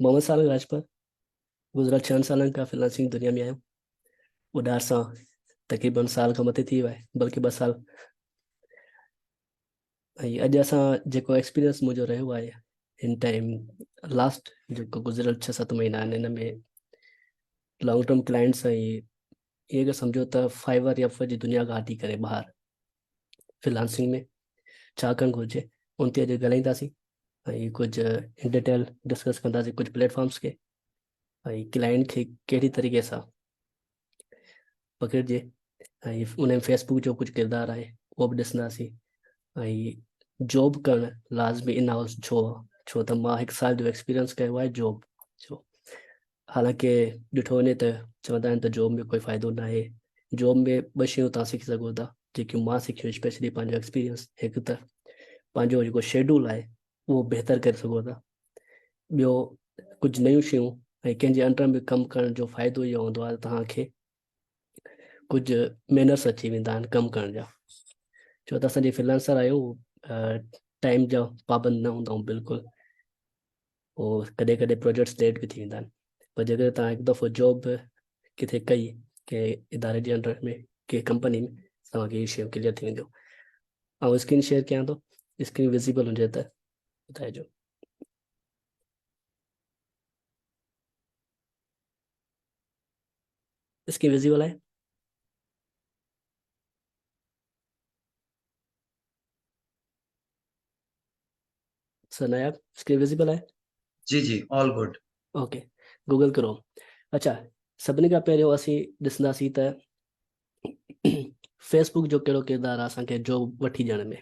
محمد سالم راڄپر گذريل ڇهن سالن کان فريلانسنگ دنيا ۾ آهيون. اڏار سان تقريبن سال کان مٿي ٿي ويو آهي بلڪه ٻه سال. ۽ اڄ اسان جيڪو ايڪسپيرينس منهنجو رهيو آهي هن ٽائيم لاسٽ جيڪو گذريل ڇهه ست مهينا آهن ان ۾ لانگ ٽرم ڪلائنٽس ۽ ائين ڪه سمجهو ته فائيور يا جي دنيا کان هٽي ڪري ٻاهر فريلانسنگ ۾ ڇا ڪرڻ گهرجي ان تي اڄ ڳالهائينداسين ۽ ڪجهه ان ڊيٽيل ڊسڪس ڪنداسين ڪجهه پليٽفارمس کي ۽ ڪلائنٽ کي ڪهڙي طريقي سان پڪڙجي ۽ ان ۾ فيسبوڪ جو ڪجهه ڪردار آهي اهو به ڏسنداسين ۽ جاب ڪرڻ لازمي ان هائوس ڇو ڇو ته مان هڪ سال جو ايڪسپيرينس ڪيو آهي جاب جو حالانڪه ڏٺو وڃي ته چوندا آهن ته جاب ۾ ڪوئي فائدو نه آهي. جاب ۾ ٻه شيون توهان سکي سگهو ٿا جيڪيون مان سکيون اسپيشلي پنهنجو ايڪسپيرينس هڪ ته پنهنجو جيڪو شيڊول آهي اهو بهتر ڪري سگهو ٿا ٻيو ڪجهه نيون شيون ۽ ڪنهن جي انڊر ۾ ڪم ڪرڻ جو فائدو اهو هوندو آهي ته توهان کي ڪجهه مينرس اچي ويندا آهن ڪم ڪرڻ جا ڇو ته اسان جي فريلانسر آهيون ٽائيم جا پابند نه هوندا آهيون بلڪل پوء ڪڏهن ڪڏهن پروجيڪٽس ليٽ به ٿي ويندا آهن پر جيڪڏهن توهان هڪ دفعو جاب ڪٿي ڪئي ڪنهن اداري جي انڊر ۾ ڪنهن ڪمپني ۾ توهان کي هي شيون ڪليئر ٿي وينديون. آئون اسڪرين شيئر ڪيان ٿو اسڪرين وزيبل هجي ته ٻڌائجو. اسڪرين وزيبل آهي؟ سر ناياب اسڪرين وزيبل آهي؟ جي جي all good. Okay Google Chrome اچھا سڀني کان پهريون اسين ڏسنداسين ته فيسبوڪ جو ڪهڙو ڪردار آهي اسان کي جاب وٺي ڏيڻ ۾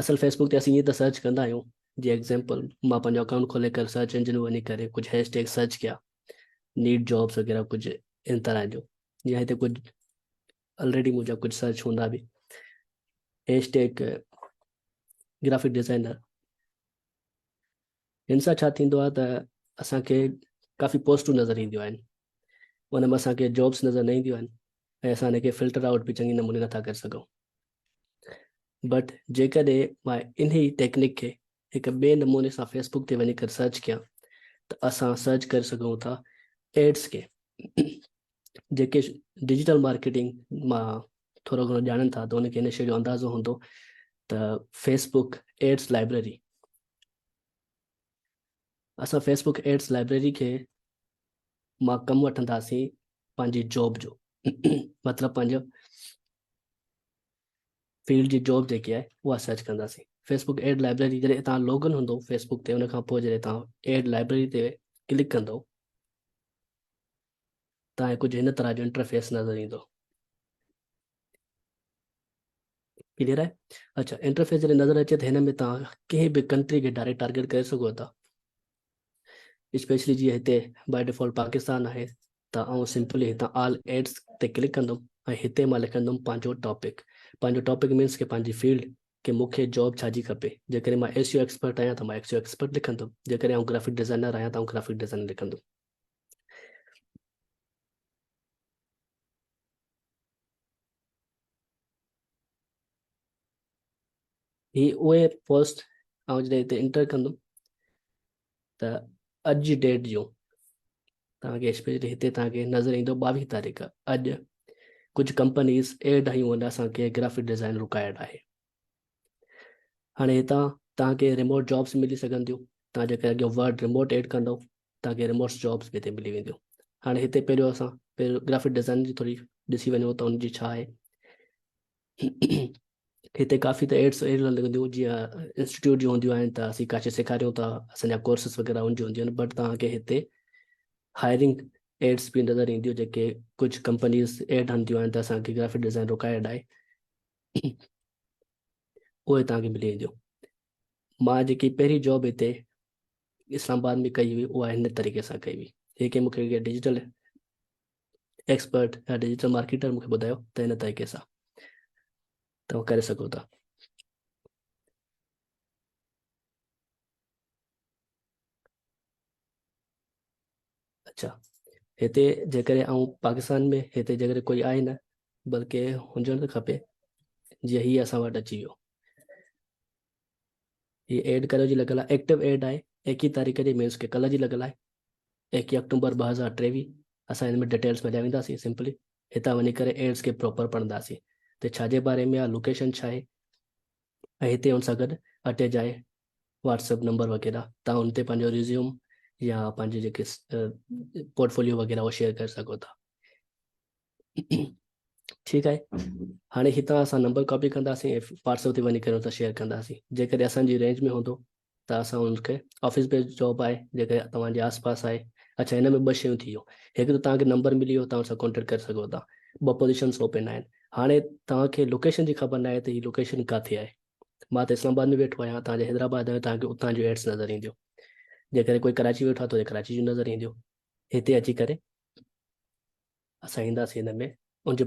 اصل فيسبوڪ تي اسين ائين ته سرچ ڪندا آهيون جي ايگزامپل مان پنهنجو اڪائونٽ کولي ڪري سرچ انجن ۾ وڃي ڪري ڪجهه هيش ٽيگ سرچ ڪيا نيڊ جابس وغيره ڪجهه ان طرح جو يا هتي ڪجهه الريڊي منهنجا ڪجهه سرچ هوندا به هيش ٽيگ گرافڪ ڊزائنر هن سان ڇا ٿيندو آهي ته اسانکي ڪافي پوسٽون نظر اينديون آهن ان ۾ اسانکي جابس نظر نه اينديون آهن ۽ اسان هن کي فلٽر آؤٽ به چڱي نموني نٿا ڪري سگهون بٽ جيڪڏهن مان انهي ٽيڪنڪ کي هڪ ٻئي نموني سان فيسبوڪ تي وڃي ڪري سرچ ڪيان ته اسان سرچ ڪري سگهون ٿا ايڊس کي جيڪي ڊجيٽل مارڪيٽنگ مان ٿورو گهڻو ڄاڻن ٿا ته ان کي ان شيء جو اندازو هوندو ته فيسبوڪ ايڊس لائبريري اسان فيسبوڪ ايڊس لائبريري کي مان ڪم وٺنداسين پنهنجي جاب جو مطلب پنهنجو فيلڊ جي جاب جيڪي آهي اها سرچ ڪنداسين فيسبوڪ ايڊ لائبريري جڏهن تان لاگ ان هوندو فيسبوڪ تي ان کان پوء جڏهن تان ايڊ لائبريري تي ڪلڪ ڪندو تان ڪجهه هن طرح جو انٽرفيس نظر ايندو ڪليئر آهي اچھا انٽرفيس جڏهن نظر اچي ته هن ۾ تان ڪنهن به ڪنٽري کي ڊائريڪٽ ٽارگيٽ ڪري سگهو ٿا اسپيشلي جيئن هتي باء ڊيفالٽ پاڪستان آهي ته آئون سمپلي هتان آل ايڊس تي ڪلڪ ڪندم ۽ هتي مان لکندم پنهنجو ٽاپڪ پنهنجو ٽاپڪ مينس ڪي پنهنجي فيلڊ ڪي مون کي جاب ڇا جي کپي جيڪڏهن مان ايس يو ايڪسپرٽ آهيان ته مان ايس يو ايڪسپرٽ لکندم جيڪڏهن آئون گرافڪ ڊزائنر آهيان ته آئون گرافڪ ڊزائنر لکندم هي اهي پوسٽ آئون جڏهن هتي انٽر ڪندم ته اڄ جي ڊيٽ جو توهان کي اسپيشلي هتي توهان کي نظر ايندو 22 تاريخ اڄ ڪجهه ڪمپنيز ايڊ هيون آهن اسان کي گرافڪ ڊزائن رڪوائرڊ آهي هاڻي هتان توهان کي ريموٽ جابس ملي سگهن ٿيون توهان جيڪڏهن اڳيان ورڊ ريموٽ ايڊ ڪندو توهان کي ريموٽ جابس به هتي ملي وينديون هاڻي هتي پهريون اسان پهريون گرافڪ ڊزائن جي ٿوري ڏسي وڃو ته ان جي ڇا آهي هتي ڪافي ته ايڊس اهڙيون لڳنديون جيئن انسٽيٽيوٽ جون هونديون آهن ته اسين ڪاٿي سيکاريون ٿا اسان جا ڪورسز وغيره ان جون هونديون آهن بٽ توهان کي هتي هائرنگ ايڊس به نظر اينديون جيڪي ڪجهه ڪمپنيز ايڊ هڻنديون آهن ته اسان کي گرافڪ ڊزائن رڪوائرڊ آهي اهي توهان کي ملي وينديون مان جيڪي پهرين جاب هتي اسلام آباد ۾ ڪئي هئي اها هن طريقي سان ڪئي هئي هي ڪنهن مون کي ڊجيٽل ايڪسپرٽ يا ڊجيٽل مارڪيٽر مون کي ٻڌايو ته هن طريقي سان توهان ڪري سگهو ٿا اچھا هتي جيڪڏهن آئون پاڪستان ۾ هتي جيڪڏهن ڪوئي آهي نه بلڪه هجڻ ته کپي جيئن هي اسان وٽ اچي ويو هي ايڊ ڪريو جي لڳل آهي ايڪٽو ايڊ آهي 21 تاريخ جي مينس کي ڪلهه جي لڳل آهي 21 آڪٽومبر 2023. اسان هن ۾ ڊيٽيلز ۾ هليا وينداسين، سمپلي هتان وڃي ڪري ايڊز کي پراپر پڙهنداسين ته ڇا جي باري ۾ آهي، لوڪيشن ڇا آهي ۽ هتي ان سان گڏ اٽيچ آهي واٽس ايپ نمبر وغيره، تان ان تي پنهنجو ريزيوم يا پنهنجي جيڪي پورٽفوليو وغيره اهو شيئر ڪري سگهو ٿا. ٺيڪ آهي، هاڻي هتان اسان نمبر ڪاپي ڪنداسين ۽ واٽس ايپ تي وڃي ڪري ان سان شيئر ڪنداسين. جيڪڏهن اسان جي رينج ۾ هوندو ته اسان ان کي آفيس بيس جاب آهي جيڪڏهن توهان جي آس پاس آهي. اڇا، هن ۾ ٻه شيون ٿي ويون، هڪ ته توهان کي نمبر ملي ويو، توهان سان ڪانٽيڪٽ ڪري سگهو ٿا، ٻه پوزيشنس اوپن آهن. هاڻي توهان کي لوڪيشن جي خبر ناهي ته هي لوڪيشن ڪاٿي آهي. مان ته اسلام آباد ۾ ويٺو آهيان، توهان جي حيدرآباد آهيو توهان کي اتان جون ايڊس نظر اينديون، جيڪڏهن ڪوئي ڪراچي ويٺو آهي ته ڪراچي جون نظر اينديون. هتي اچي ڪري اسان اينداسين هن ۾ ان جو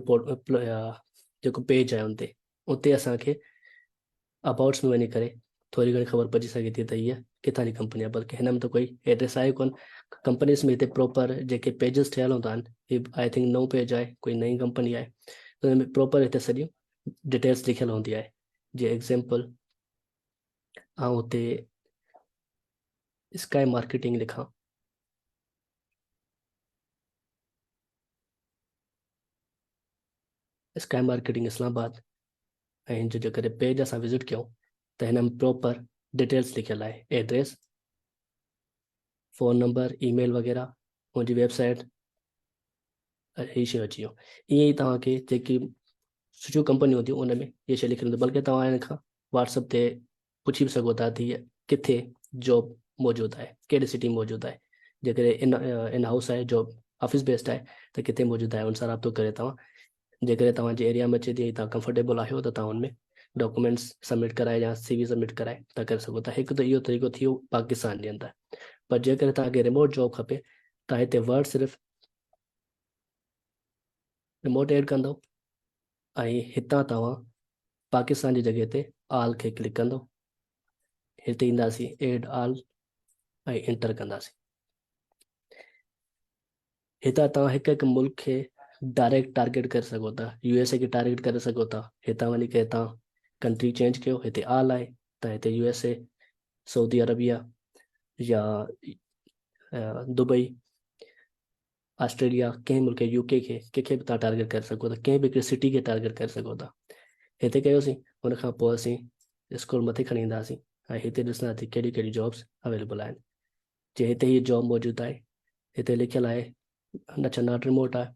جيڪو پيج آهي ان تي، اتي اسان کي اباؤٽس ۾ وڃي ڪري ٿوري گهڻي خبر پئجي سگهي ٿي ته هيء ڪٿان جي ڪمپني آهي. بلڪه هن ۾ ته ڪوئي ايڊريس آهي ڪونه. ڪمپنيز ۾ هتي پراپر جيڪي پيجز ٺهيل هوندا آهن، هي I think نئون پيج آهي، ڪوئي نئين ڪمپني آهي ته هن ۾ پراپر هتي سڄيون ڊيٽيلس لکيل هوندي آهي. جي ايگزامپل آئون هتي اسڪائي مارڪيٽنگ لکان، اسڪائي مارڪيٽنگ اسلام آباد، ۽ هن جو جيڪڏهن پيج اسان وزٽ ڪيون ته هن ۾ پراپر ڊيٽيلس لکيل آهي، address, phone number, e mail وغيره، هن جي ويب سائيٽ، هي شيون اچي ويون. ائين ئي توهان کي جيڪي سٺيون ڪمپنيون هونديون ان ۾ هي شي لکيل هوندي، بلڪه توهان هن کان واٽس اپ تي پڇي به سگهو ٿا ته هيء ڪٿي جاب موجود آهي، ڪهڙي سٽي موجود آهي، جيڪڏهن ان هائوس آهي، جاب آفيس بيسڊ آهي ته ڪٿي موجود آهي، ان سان رابطو ڪري توهان جيڪڏهن توهان جي ايريا ۾ اچي ٿي ۽ توهان ڪمفرٽيبل آهيو ته توهان ان ۾ ڊاڪومينٽس سبمٽ ڪرائي يا سي وي سبمٽ ڪرائي توهان ڪري سگهو ٿا. هڪ ته اهو طريقو ٿي ويو پاڪستان جي اندر، پر جيڪڏهن توهان کي ريموٽ جاب کپي ته هتي ورڊ صرف ريموٽ ايڊ ڪندو ۽ هتان توهان پاڪستان جي جڳهه تي آل کي ڪلڪ ڪندو، هتي اينداسين ايڊ آل ۽ انٽر ڪنداسين. هتان توهان هڪ هڪ ملڪ کي ڊائريڪٽ ٽارگيٽ ڪري سگهو ٿا، يو ايس اي کي ٽارگيٽ ڪري سگهو ٿا. هتان وڃي ڪري توهان ڪنٽري چينج ڪيو، هتي آل آهي ته هتي يو ايس اي، سعودي عربيه يا دبئي، آسٽريليا، ڪنهن ملڪ يو ڪي کي، ڪنهن کي به توهان ٽارگيٽ ڪري سگهو ٿا، ڪنهن به هڪڙي سٽي کي ٽارگيٽ ڪري سگهو ٿا. هتي ڪيوسين، ان کان پوء اسين اسڪرول مٿي کڻي اينداسين ۽ هتي ڏسنداسين ڪهڙيون ڪهڙيون جابس اويليبل آهن. جي هتي هي جاب موجود آهي، هتي لکيل آهي اڇا not remote آهي.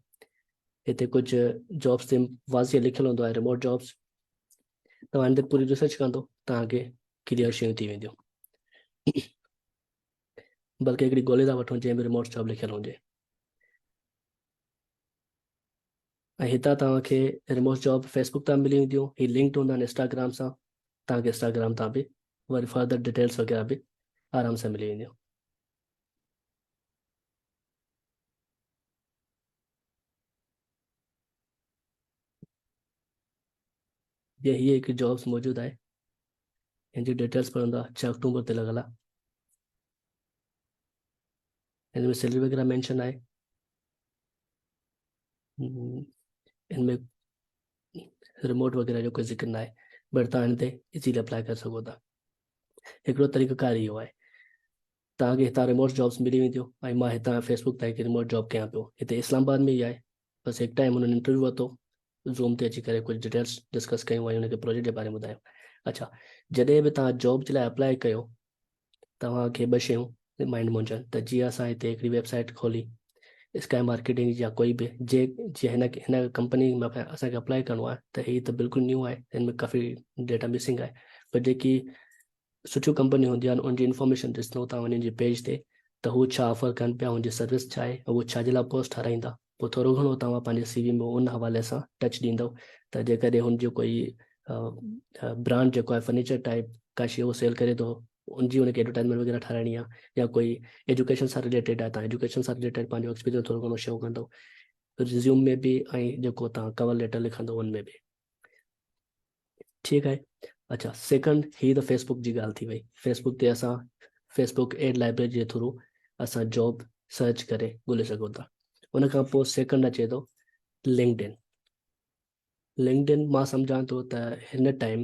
هتي ڪجهه جابس تي واضح لکيل هوندو آهي ريموٽ جابس. توهان هن تي پوري ريسرچ ڪندو توهان کي ڪليئر شيون ٿي وينديون. بلڪه هڪڙي ڳولي ٿا وٺون جنهن ۾ ريموٽ جاب لکيل هجي ۽ هتان توهان کي ريموٽ جاب فيسبوڪ تان ملي وينديون. هي لنڪڊ هوندا آهن انسٽاگرام سان، توهان کي انسٽاگرام تان به وري فردر ڊيٽيلس وغيره به آرام سان ملي وينديون. جي هي هڪ جابس موجود آهي، هن جي ڊيٽيلس پڙهندا، 6 آڪٽوبر تي لڳل آهي. هن ۾ سيلري وغيره مينشن آهي، هن ۾ ريموٽ وغيره جو ڪوئي ذڪر ناهي، بٽ توهان هن تي ايزيلي اپلائي ڪري سگهو ٿا. هڪڙو طريقو ڪار اهو آهي، توهان کي هتان ريموٽ جابس ملي وينديون ۽ مان هتان فيسبوڪ تان هڪ ريموٽ جاب ڪيان پيو، هتي اسلام آباد ۾ ئي آهي. بس هڪ ٽائيم هنن انٽرويو ورتو، زوم تي اچي ڪري ڪجهه ڊيٽيلس ڊسڪس ڪيون ۽ ان کي پروجيڪٽ جي باري ۾ ٻڌايو. اڇا، جڏهن به توهان جاب جي لاء اپلائي ڪيو توهان کي ٻه شيون مائنڊ ۾ هجن ته جيئن اسان هتي هڪڙي ويب سائيٽ کولي اسڪائي مارڪيٽنگ يا ڪوئي به، جي جي هن هن ڪمپني ۾ اسان کي اپلائي ڪرڻو آهي ته هي ته بلڪل نيو آهي، هن ۾ ڪافي ڊيٽا مسنگ آهي، پر جيڪي سٺيون ڪمپنيون هونديون آهن ان جي انفارميشن ڏسندو توهان انهن جي پيج تي ته هو ڇا آفر ڪن پيا، ان جي سروس ڇا آهي، هو ڇا جي لاء پوسٽ ٺهرائيندا، پوء ٿورو گهڻو توهان پنهنجي سي وي ۾ ان حوالي سان ٽچ ڏيندو ته جيڪڏهن هن جو ڪوئي برانڊ جيڪو آهي فرنيچر ٽائپ ڪا شي هو سيل ڪري ٿو ان جي ان کي ايڊورٽائزمينٽ وغيره ٺهرائڻي آهي يا ڪوئي ايجوڪيشن سان رليٽيڊ آهي، توهان ايجوڪيشن سان رليٽيڊ پنهنجو ايڪسپيرينس ٿورو گهڻو شو ڪندو ريزيوم ۾ به ۽ جيڪو توهان ڪور ليٽر لکندو ان ۾ به. ٺيڪ آهي. اڇا سيڪنڊ هي ته فيسبوڪ جي ڳالهه ٿي وئي. فيسبوڪ تي اسان فيسبوڪ ايڊ لائبريري جي ٿرو اسان جاب سرچ ڪري ڳولي سگهون ٿا. ان کان پوء سيڪنڊ اچي ٿو لنڪڊ ان. لنڪڊ ان مان سمجهان ٿو ته هن ٽائيم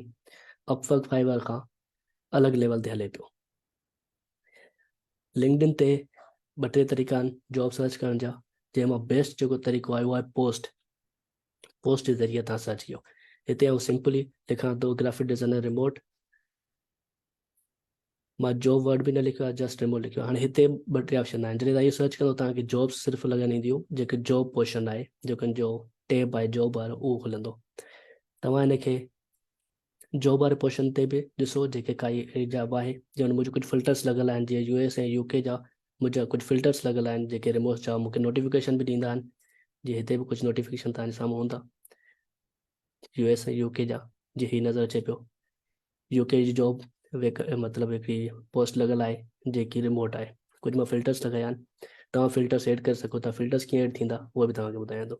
اپ ورڪ فائيور کان الڳ ليول تي هلي پيو. لنڪڊ ان تي ٻه ٽي طريقا آهن جاب سرچ ڪرڻ جا، جنهن مان بيسٽ جيڪو طريقو آهي اهو آهي پوسٽ. پوسٽ جي ذريعي تان سرچ ڪيو. هتي آئون سمپلي لکان ٿو گرافڪ ڊزائنر ريموٽ. مان جاب ورڊ به نه لکيو آهي، جسٽ ريموٽ لکيو آهي. هاڻي هتي ٻه ٽي آپشن آهن. جڏهن توهان اهو سرچ ڪندو توهان کي جابس صرف لڳن اينديون، جيڪي جاب پوزيشن آهي، جيڪو ان جو ٽيب آهي جاب وارو اهو کلندو. توهان هن کي جاب واري پوزيشن تي به ڏسو جيڪي ڪائي اهڙي جاب آهي جنهن ۾ منهنجو ڪجهه فلٽرس لڳل آهن، جيئن يو ايس ۽ يو ڪي جا منهنجا ڪجهه فلٽرس لڳل آهن جيڪي ريموٽ جا مونکي نوٽيفڪيشن به ڏيندا آهن. جي هتي به ڪجهه نوٽيفڪيشن توهان جي سامهون هوندا يو ايس ۽ يو ڪي جا، جي هي نظر اچي پيو يو ڪي جي جاب ويڪ مطلب هڪڙي پوسٽ لڳل آهي جيڪي ريموٽ آهي. ڪجهه مان فلٽرس لڳايا آهن، توهان فلٽرس ايڊ ڪري سگهو ٿا. فلٽرس ڪيئن ايڊ ٿيندا اهو به توهان کي ٻڌايان ٿو.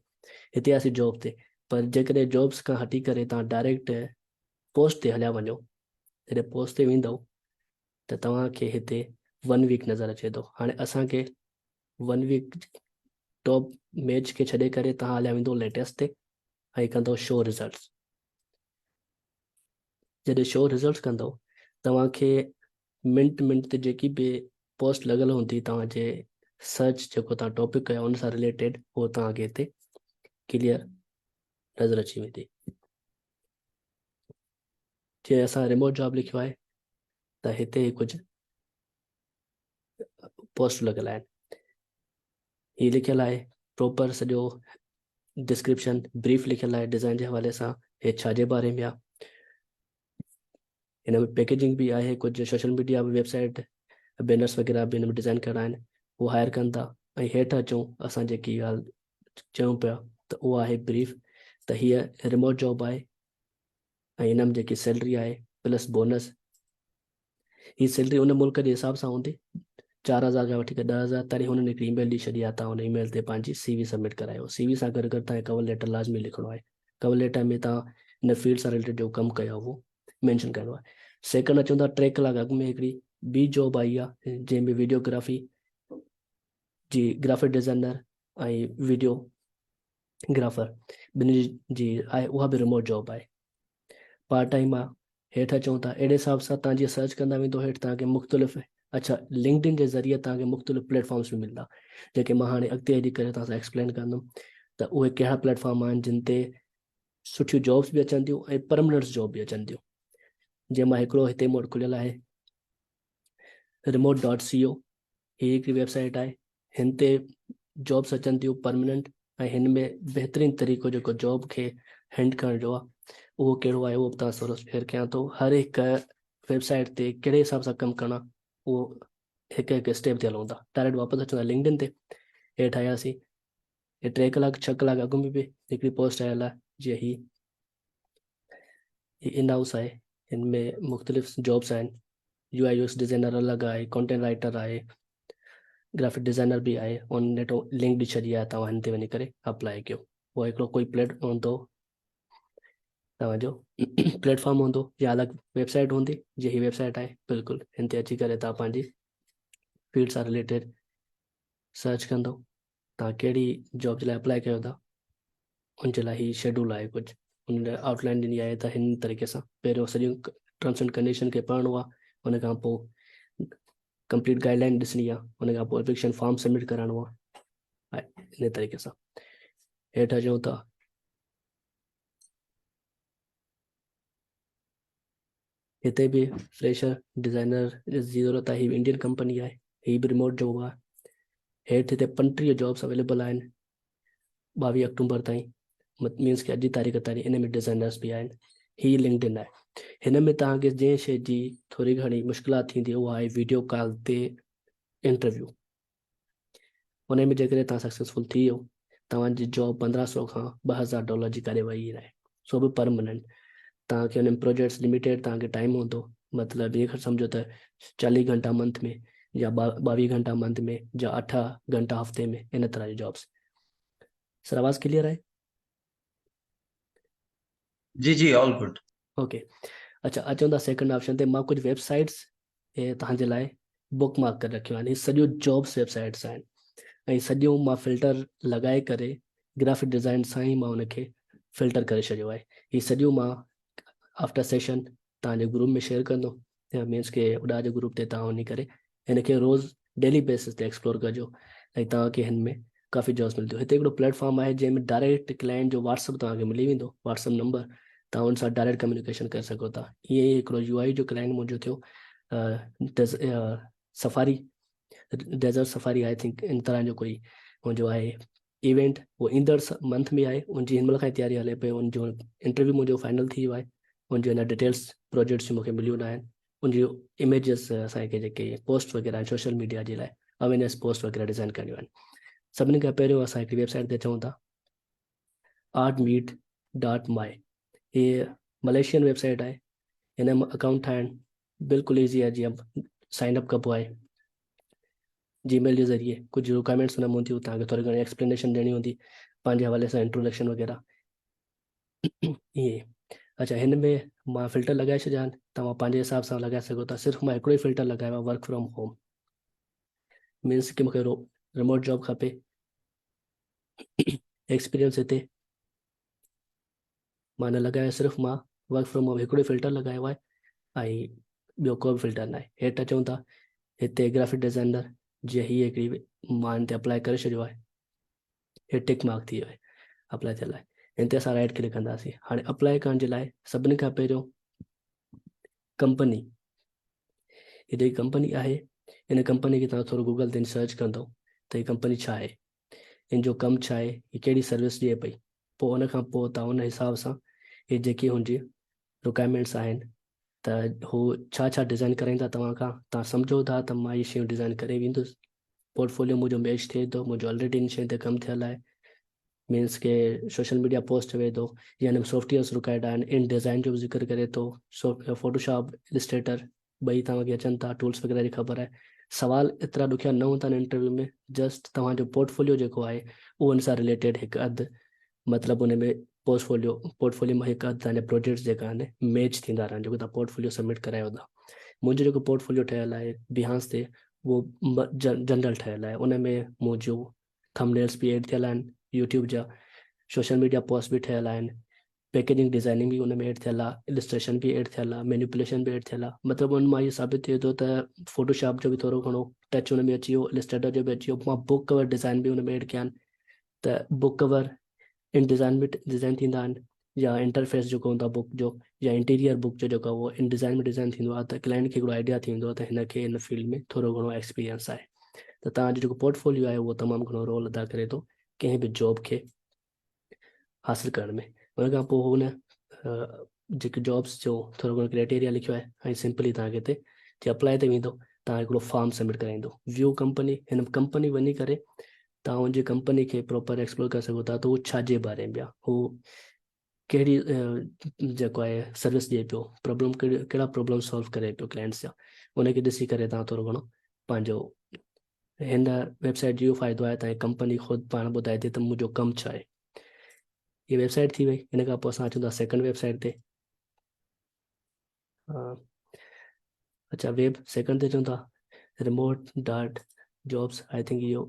هتي آسي جاب تي، پر جيڪڏهن جابس کان هٽي ڪري توهان ڊائريڪٽ پوسٽ تي هليا وڃو، جڏهن پوسٽ تي ويندؤ ته توهان کي هتي ون ويڪ نظر اچي ٿو. هاڻي اسان کي ون ويڪ ٽاپ ميچ کي ڇڏي ڪري توهان هليا ويندو ليٽيسٽ تي ۽ ڪندو شو رزلٽس. جڏهن شو رزلٽس ڪندو توهان کي منٽ منٽ تي جيڪي به پوسٽ لڳل هوندي توهان جي سرچ جيڪو توهان ٽاپڪ ڪيو ان سان رليٽيڊ اهو توهان کي هتي ڪليئر نظر اچي ويندي. جي اسان ريموٽ جاب لکيو آهي ته هتي ڪجهه پوسٽ لڳل آهن. هي لکيل آهي پروپر سڄو ڊسڪرپشن بريف لکيل آهي ڊزائن جي حوالي سان، هي ڇا جي باري ۾ آهي. هن ۾ پيڪيجنگ به آهي، ڪجهه social media web site banners وغيره به هن ۾ ڊزائن ڪرڻا آهن، هو هائر ڪن ٿا. ۽ هيٺ اچون اسان جيڪي ڳالهه چيون پيا ته اها آهي بريف ته هيء ريموٽ جاب آهي ۽ هن ۾ جيڪي سيلري آهي پلس بونس، هي سيلري ان ملڪ جي حساب سان هوندي 4000 کان وٺي 10000 تائين. هنن هڪڙي ايميل ڏئي ڇڏي آهي، توهان ان ايميل تي پنهنجي سي وي سبمٽ ڪرايو. سي وي سان گڏ گڏ توهان کي ڪور ليٽر لازمي لکڻو آهي. ڪور ليٽر ۾ توهان ان فيلڊ سان رليٽيڊ جيڪو ڪم ڪيو آهي اهو مينشن ڪرڻو آهي. سيڪنڊ اچون ٿا، 3 ڪلاڪ اڳ ۾ هڪڙي ٻي جاب آئي آهي جنهن ۾ ويڊيوگرافي جي گرافڪ ڊزائنر ۽ ويڊيو گرافر ٻنهي جي آهي، اها به ريموٽ جاب آهي، پارٽ ٽائيم آهي. هيٺ اچون ٿا، اهڙي حساب سان توهان جيئن سرچ ڪندا ويندو هيٺ توهان کي مختلف، اڇا لنڪڊ ان جي ذريعي توهان کي مختلف پليٽ فارمس به ملندا جيڪي مان هاڻي اڳتي هلي ڪري توهان سان ايڪسپلين ڪندم ته اهي ڪهڙا پليٽ فارم آهن جن تي سٺيون جابس به اچن ٿيون ۽ پرمننٽ جاب به اچن ٿيون. جنهن مان هڪڙو هتي مون وٽ کليل آهي ريموٽ ڊاٽ سي او، هي هڪڙي ويب سائيٽ آهي، هن تي جابس اچن ٿيون پرمننٽ ۽ هن ۾ بهترين طريقو جيڪو جاب کي هينڊ ڪرڻ جو آهي اهو ڪهڙو آهي اهو به توهان سان شيئر ڪيان ٿو. هر هڪ ويب سائيٽ تي ڪهڙي حساب سان ڪم ڪرڻو آهي اهو هڪ هڪ اسٽيپ تي هلون ٿا. ڊائريڪٽ واپس اچون ٿا لنڪڊ ان تي، هيٺ آياسين، هي 3 ڪلاڪ 6 ڪلاڪ اڳ ۾ به هڪڙي پوسٽ آيل آهي، جيئن هي هي ان هائوس آهي، هن ۾ مختلف جابس آهن، يو آء يو ايس ڊزائنر الڳ آهي، ڪانٽينٽ رائٽر آهي، گرافڪ ڊزائنر به آهي. ان نيٽو لنڪ ڏئي ڇڏي آهي، توهان هن تي وڃي ڪري اپلائي ڪيو. اهو هڪڙو ڪوئي پليٽ هوندو توهان جو پليٽ فارم هوندو يا الڳ ويب سائيٽ هوندي، جي هي ويب سائيٽ آهي بلڪل هن تي اچي ڪري توهان پنهنجي فيلڊ سان رليٽيڊ سرچ ڪندو، توهان ڪهڙي جاب جي لاء اپلائي ڪيو ٿا ان جي لاء هي شيڊول آهي، ڪجهه ان لاء آئوٽ لائن ڏني آهي ته هن طريقي سان پهريون سڄيون ٽرمس اينڊ ڪنڊيشن کي پڙهڻو آهي، ان کان پوء ڪمپليٽ گائيڊ لائن ڏسڻي آهي، ان کان پوء اپليڪيشن فارم سبمٽ ڪرائڻو آهي. ان طريقي سان هيٺ اچون ٿا، هتي به فريشر ڊزائنر جي ضرورت آهي. هي به انڊين ڪمپني آهي، هي به ريموٽ جاب آهي. هيٺ هتي 35 جابس اويليبل آهن 22 آڪٽوبر تائين، مينس ڪي اڄ جي تاريخ تائين. ان ۾ ڊزائنرس به آهن. هي لنڪڊ ان آهي. هن ۾ توهان کي جنهن شيء جي ٿوري گهڻي مشڪلات ٿيندي اها آهي ويڊيو ڪال تي انٽرويو. ان ۾ جيڪڏهن توهان سڪسيسفل ٿي ويو، توهان جي جاب 1500 کان 2000 ڊالر جي ڪري وئي آهي، سو به پرماننٽ. توهان کي ان ۾ پروجيڪٽس لميٽيڊ توهان کي ٽائيم هوندو، مطلب ائين سمجهو ته 40 گهنٽا منٿ ۾ يا 22 گهنٽا منٿ ۾ يا 8 گهنٽا هفتي ۾، ان طرح جي جابس. سر آواز ڪليئر آهي؟ جي جي آل گڊ. اوڪي، اچھا اچون ٿا سيڪنڊ آپشن تي. مان ڪجهه ويب سائيٽس توهان جي لاء بڪ مارڪ ڪري رکيون آهن. هي سڄو جابس ويب سائيٽس آهن ۽ سڄو مان فلٽر لڳائي ڪري گرافڪ ڊزائن سان ئي مان ان کي فلٽر ڪري ڇڏيو آهي. هي سڄو مان آفٽر سيشن توهان جي گروپ ۾ شيئر ڪندو، يا مينس ڪي اڏا جي گروپ تي توهان وڃي ڪري هن کي روز ڊيلي بيسس تي ايڪسپلور ڪجو ۽ توهان کي هن ۾ ڪافي جابس ملنديون. هتي هڪڙو پليٽ فارم آهي جنهن ۾ ڊائريڪٽ ڪلائنٽ جو واٽس اپ توهان کي ملي ويندو، واٽس اپ نمبر، توهان ان سان ڊائريڪٽ ڪميونيڪيشن ڪري سگهو ٿا. ائين ئي هڪڙو يو آئي جو ڪلائنٽ منهنجو ٿيو safari, desert safari I think ان طرح جو ڪوئي منهنجو آهي ايونٽ، اهو ايندڙ منٿ ۾ آهي، ان جي هن مهل کان تياري هلي پئي. ان جو انٽرويو منهنجو فائنل ٿي ويو آهي، ان جو اڃا ڊيٽيلس پروجيڪٽس جون مونکي مليون نه آهن. ان جون اميجز اسانکي جيڪي پوسٽ وغيره آهن سوشل ميڊيا جي لاء اويرنيس پوسٽ وغيره ڊزائن ڪرڻيون آهن. سڀني کان پهريون اسان هڪڙي ويب سائيٽ تي اچون ٿا، آرٽ ميٽ ڊاٽ مائي. هي ملائيشين ويب سائيٽ آهي. هن ۾ اڪائونٽ ٺاهڻ بلڪل ايزي آهي، جيئن سائن اپ ڪبو آهي جي ميل جي ذريعي. ڪجهه رڪوائرمينٽس هن ۾ هونديون، توهان کي ٿوري گهڻي ايڪسپلينيشن ڏيڻي هوندي پنهنجي حوالي سان، انٽروڊڪشن وغيره ائين. اچها، هن ۾ مان فلٽر لڳائي ڇڏيا آهن، توهان پنهنجي حساب سان لڳائي سگهو ٿا. صرف مان هڪڙو ئي فلٽر لڳايو آهي، ورڪ فرام هوم، مينس ڪي مونکي ريموٽ جاب کپي. ايڪسپيرينس هتي مان نه لڳايو، صرف مان ورڪ فرام هوم هڪڙو ئي فلٽر لڳايو آهي ۽ ٻيو ڪو به فلٽر ناهي. هيٺ اچون ٿا، هتي گرافڪ ڊزائنر، جيئن هي هڪڙي مان هن تي اپلائي ڪري ڇڏيو آهي، هي ٽڪ مارڪ ٿي ويو آهي، اپلائي ٿيل آهي. هن تي اسان رائٽ ڪلڪ ڪنداسين. هاڻي اپلائي ڪرڻ جي لاء سڀني کان پهريون ڪمپني، هي جيڪي ڪمپني آهي ان ڪمپني کي توهان ٿورو گوگل تي سرچ ڪندو ته هي ڪمپني ڇا آهي، ان جو ڪم ڇا آهي، هي ڪهڙي سروس ڏئي پئي. پوء ان کان پوء توهان ان حساب سان هي جيڪي هن جي رڪوائرمينٽس آهن ته هو ڇا ڇا ڊزائن ڪرائيندا توهان کان، توهان سمجهو ٿا ته مان هي شيون ڊزائن ڪري ويندس، پورٽفوليو منهنجو ميچ ٿئي ٿو، منهنجو آلريڊي ان شين تي ڪم ٿيل آهي، مينس ڪي سوشل ميڊيا پوسٽ چوي ٿو يا هن ۾ سافٽويئرس رڪوائرڊ آهن، ان ڊزائن جو به ذڪر ڪري ٿو، فوٽوشاپ، السٽريٽر ٻئي توهان کي اچن ٿا، ٽولس وغيره جي خبر آهي. سوال ايترا ڏکيا نه هوندا آهن انٽرويو ۾، جسٽ توهان جو پورٽفوليو جيڪو آهي اهو ان سان رليٽيڊ هڪ اڌ، مطلب ان ۾ پورٽفوليو پورٽفوليو مان هڪ اڌ توهان جا پروجيڪٽس جيڪا آهن ميچ ٿيندا رهن جيڪو توهان پورٽفوليو سبمٽ ڪرايو ٿا. منهنجو جيڪو پورٽفوليو ٺهيل آهي بيهانس تي اهو جنرل ٺهيل آهي، ان ۾ منهنجو ٿم نيلس به ايڊ ٿيل آهن يوٽيوب جا، سوشل ميڊيا پوسٽ به ٺهيل آهن، پيڪيجنگ ڊزائننگ به ان ۾ ايڊ ٿيل آهي، السٽريشن به ايڊ ٿيل آهي، مينيپوليشن به ايڊ ٿيل آهي. مطلب ان مان اهو ثابت ٿئي ٿو ته فوٽوشاپ جو به ٿورو گهڻو ٽچ ان ۾ اچي ويو، السٽريٽر جو به اچي ويو، مان بڪ ڪور ڊزائن به ان ۾ ايڊ ڪيا آهن ته بڪ ڪور ان ڊزائن ۾ ڊزائن ٿيندا آهن يا انٽرفيس جيڪو هوندو آهي بڪ جو يا انٽيريئر بڪ جو جيڪو اهو ان ڊزائن ۾ ڊزائن ٿيندو آهي ته ڪلائنٽ کي هڪڙو آئيڊيا ٿي ويندو آهي ته هن کي ان فيلڊ ۾ ٿورو گهڻو ايڪسپيرينس آهي. ته توهان جو جيڪو پورٽفوليو آهي اهو تمام گهڻو رول ادا ڪري ٿو ڪنهن به جاب کي حاصل ڪرڻ ۾. ان کان پوء هن جيڪي جابس جو ٿورو گهڻو ڪرائيٽيريا لکيو آهي ۽ سمپلي توهان کي هتي جي اپلائي تي ويندو توهان هڪڙو فارم سبمٽ ڪرائيندو. ويو ڪمپني، هن ڪمپني وڃي ڪري توهان ان جي ڪمپني کي پراپر ايڪسپلور ڪري سگهو ٿا ته هو ڇا جي باري ۾ آهي، هو ڪهڙي جيڪو آهي سروس ڏئي پيو، پرابلم ڪهڙا پرابلم سالو ڪري پيو ڪلائنٽس جا، ان کي ڏسي ڪري توهان ٿورو گهڻو پنهنجو هن ويب سائيٽ جو اهو فائدو آهي ته ڪمپني خود پاڻ ٻڌائي ٿي ته منهنجو ڪم ڇا آهي. هي ويب سائيٽ ٿي وئي. ان کان پوء اسان اچون ٿا سيڪنڊ ويب سائيٽ تي. اچھا، ويب سيڪنڊ تي اچون ٿا، remote dot jobs, I think اهو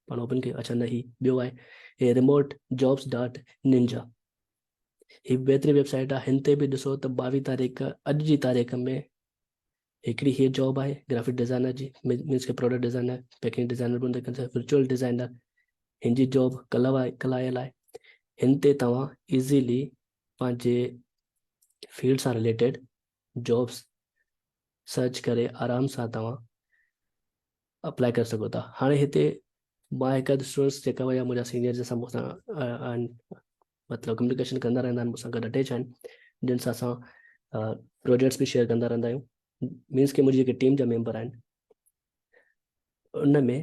پاڻ اوپن ڪيو. اچھا نه، هي ٻيو آهي، هي ريموٽ جابس ڊاٽ ننجا. هي بهترين ويب سائيٽ آهي. هن تي به ڏسو ته 22 تاريخ اڄ جي تاريخ ۾ هڪڙي هي جاب آهي گرافڪ ڊزائنر جي، مينس ڪي پروڊڪٽ ڊزائنر، پيڪنگ ڊزائنر به هن ورچوئل ڊزائنر، هن جي جاب ڪلهه ڪلهه آيل آهي. هن تي توهان ايزيلي پنهنجي فيلڊ سان رليٽيڊ جابس سرچ ڪري آرام سان توهان اپلائي ڪري سگهو ٿا. هاڻي هتي مان هڪ اڌ اسٽوڊنٽس جيڪا هيا منهنجا سينيئر جن سان مون سان آهن، مطلب ڪميونيڪيشن ڪندا رهندا آهن، مون سان گڏ اٽيچ آهن، جن سان اسان پروجيڪٽس به شيئر ڪندا رهندا آهيون، مينس ڪي منهنجي جيڪي ٽيم جا ميمبر آهن، ان ۾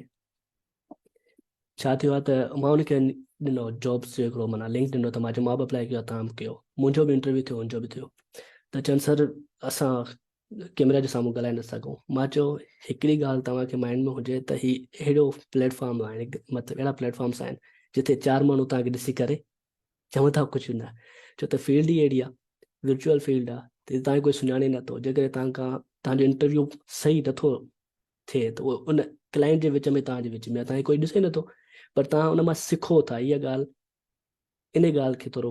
ڇا ٿيو آهي ته مان ان کي ڏنو جابس جو هڪڙو معنيٰ لنڪ ڏنو ته مان چيو مان به اپلائي ڪيو توهان به ڪيو، منهنجو به انٽرويو ٿيو هن جو به ٿيو، ته چون سر اسان ڪيمرا جي سامهون ڳالهائي نه سگهون. مان چيو هڪڙي ڳالهه توهان کي مائنڊ ۾ هجي ته هي اهڙو پليٽ فارم آهي، مطلب اهڙا پليٽ فارمس آهن جتي چار ماڻهو توهان کي ڏسي ڪري چون ٿا ڪجهه نه، ڇو ته فيلڊ ئي اهڙي آهي، ورچوئل فيلڊ آهي، ته توهان کي ڪوئي سڃاڻي نٿو. جيڪڏهن توهان کان توهان جو انٽرويو صحيح نٿو ٿئي ته اهو ان ڪلائنٽ جي وچ ۾ توهان جي وچ ۾ توهان کي ڪوئي ڏسي نٿو، پر توهان ان مان سکو ٿا. اها ڳالهه ان ڳالهه کي ٿورو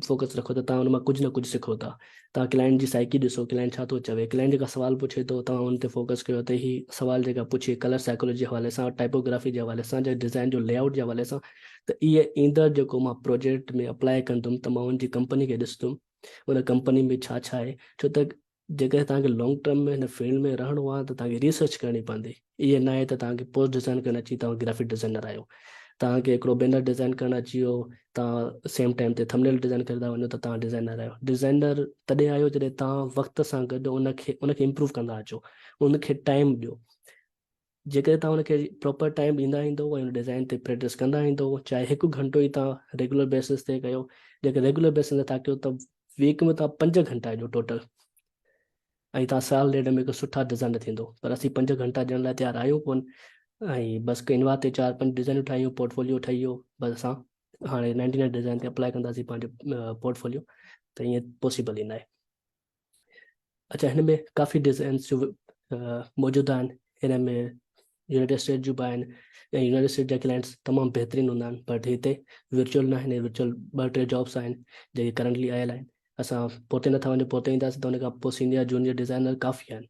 فوڪس رکو ته توهان ان مان ڪجهه نه ڪجهه سکو ٿا. توهان ڪلائنٽ جي سائيڪي ڏسو، ڪلائنٽ ڇا ٿو چوي، ڪلائنٽ جيڪا سوال پڇي ٿو توهان ان تي فوڪس ڪيو ته هي سوال جيڪا پڇي ڪلر سائيڪولوجي جي حوالي سان، ٽائپوگرافي جي حوالي سان يا ڊزائن جو لي آئوٽ جي حوالي سان ته اهي ايندڙ جيڪو مان پروجيڪٽ ۾ اپلائي ڪندم ته مان ان جي ڪمپني کي ڏسندم ان ڪمپني ۾ ڇا ڇا آهي ڇو ته جيڪڏهن توهان کي لانگ ٽرم ۾ هن فيلڊ ۾ رهڻو آهي ته توهان کي ريسرچ ڪرڻي پوندي. ائين ناهي ته توهان کي پوسٽ ڊزائن ڪرڻ اچي توهان گرافڪ ڊزائنر آهيو. توهان کي هڪڙو بينر ڊزائن ڪرڻ اچي ويو، توهان سيم ٽائيم تي ٿمنيل ڊزائن ڪري ٿا وڃو ته توهان ڊزائنر آهيو. ڊزائنر تڏهن آهيو جڏهن توهان وقت سان گڏ ان کي ان کي امپروو ڪندا اچو، ان کي ٽائيم ڏيو. جيڪڏهن توهان ان کي پراپر ٽائيم ڏيندا ايندو ۽ ان ڊزائن تي پريڪٽس ڪندا ايندو چاهي هڪ گهنٽو ئي توهان ريگولر بيسس تي ڪيو جيڪڏهن ريگولر بيسس تي ٿا ڪيو ته ويڪ ۾ توهان پنج گهنٽا ڏيو ٽوٽل ۽ توهان سال ڏيڍ ۾ هڪ سٺا ڊزائنر ٿيندو پر اسين پنج گهنٽا ڏيڻ لاء تيار آهيون ڪون ۽ بس ڪينوا تي چار پنج ڊزائنون ٺاهيون پورٽفوليو ٺهي ويو بس اسان هاڻي نائنٽي نائن ڊزائن تي اپلائي ڪنداسين پنهنجو پورٽفوليو ته ائين پاسيبل ئي ناهي. اچا هن ۾ ڪافي ڊزائنس جو موجود آهن هن ۾ يونائيٽيڊ اسٽيٽ جون به آهن ۽ يونائيٽيڊ اسٽيٽ جا ڪلائنٽس تمام بهترين هوندا آهن بٽ هتي ورچوئل نه آهن ورچوئل ٻه ٽي جابس آهن جيڪي ڪرنٽلي آيل آهن اسان پوئتي نٿا وڃون پوئتي اينداسين ته ان کان پوء سينيئر جونيئر ڊزائنر ڪافي آهن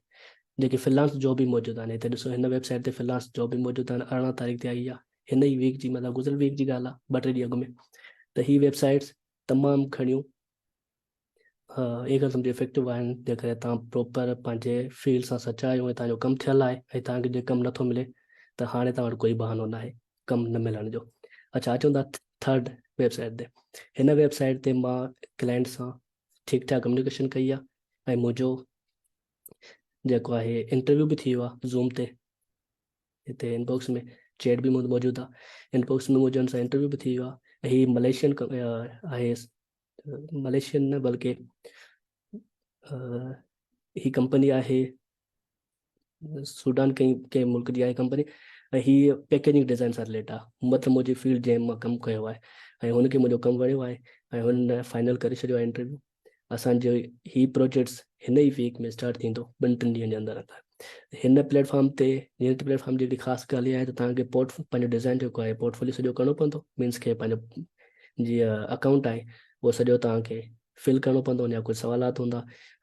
جيڪي فريلانس جاب به موجود آهن هتي ڏسو هن ويب سائيٽ تي فريلانس جاب به موجود آهن 18 تاريخ تي آئي آهي هن ئي ويڪ جي مطلب گذريل ويڪ جي ڳالهه آهي ٻه ٽي ڏينهن اڳ ۾ ته هي ويب سائيٽس تمام گهڻيون اهي ڳالهه سمجهو افيڪٽو آهن جيڪڏهن توهان پراپر پنهنجي فيلڊ سان سچا آهيو ۽ توهان جو ڪم ٿيل آهي ۽ توهان کي جي ڪم نٿو ملي ته هاڻي توهان وٽ ڪوئي بهانو ناهي ڪم نه ملڻ جو. اڇا اچون ٿا ٿرڊ ويب سائيٽ تي. هن ويب سائيٽ تي مان ڪلائنٽ سان ٺيڪ ٺاڪ ڪميونيڪيشن ڪئي آهي ۽ منهنجو جيڪو آهي انٽرويو به ٿي ويو آهي زوم تي. هتي انباڪس ۾ چيٽ به موجود آهي. انباڪس ۾ منهنجو هن سان انٽرويو به ٿي ويو آهي. هي ملائيشين آهي ملائيشين نه بلڪه هي ڪمپني آهي سوڊان ڪنهن ڪنهن ملڪ جي آهي ڪمپني ۽ هي پيڪيجنگ ڊزائن سان رليٽ آهي مطلب منهنجي فيلڊ جنهن مان ڪم ڪيو آهي ۽ هن کي منهنجو ڪم وڻيو آهي ۽ هن فائنل ڪري ڇڏيو آهي انٽرويو اسان جو هي پروجيڪٽس هن ئي ويڪ ۾ اسٽارٽ ٿيندو ٻن ٽن ڏينهن جي اندر اندر هن پليٽ فارم تي هن پليٽ فارم جي هڪڙي خاص ڳالهه اها آهي ته توهان کي پورٽ پنهنجو ڊزائن جيڪو آهي پورٽ فوليو سڄو ڪرڻو پوندو مينس کي پنهنجو جي اڪائونٽ آهي اهو سڄو توهان کي فل ڪرڻو پوندو ان جا ڪجهه سوالات هوندا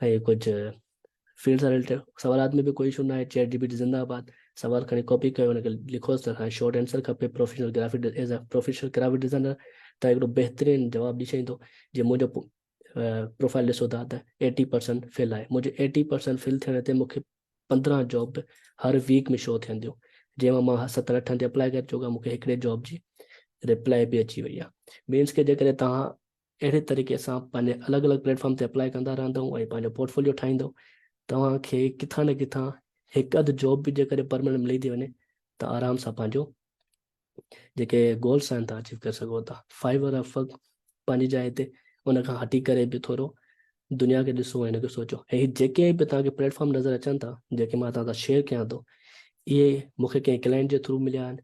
۽ ڪجهه فيلڊ سان رليٽيڊ سوالات ۾ به ڪوئي اشو ناهي چيٽ جي پي ٽي زنده آباد سوال کڻي ڪاپي ڪيو ان کي لکوس ته اسان شارٽ آنسر کپي professional graphic as a professional graphic designer ته هڪڙو بهترين جواب ڏئي ڇڏيندو جي منهنجو پروفائل ڏسو ٿا ته ايٽي پرسنٽ فل آهي منهنجو ايٽي پرسنٽ فل ٿيڻ تي مونکي 15 جاب هر ويڪ ۾ شو ٿين ٿيون جنهن مان مان ستن اٺن تي اپلائي ڪري چڪو آهيان مونکي هڪڙي جاب جي رپلائي به اچي وئي آهي مينس کي جيڪڏهن توهان اهڙي طريقي سان پنهنجي الڳ الڳ پليٽ فارم تي اپلائي ڪندا رهندو ۽ پنهنجو پورٽفوليو ٺاهيندو توهان کي ڪٿان نه ڪٿان هڪ اڌ جاب به جيڪڏهن پرماننٽ ملي ٿي وڃي ته آرام سان پنهنجو جيڪي گولس آهن تان اچيو ڪري سگهو ٿا. فائيور اف پنهنجي جاء تي ان کان هٽي ڪري به ٿورو دنيا کي ڏسو ۽ ان کي سوچو ۽ هي جيڪي به توهان کي پليٽ فارم نظر اچن ٿا جيڪي مان توهان سان شيئر ڪيان ٿو اهي مون کي ڪنهن ڪلائنٽ جي ٿرو مليا آهن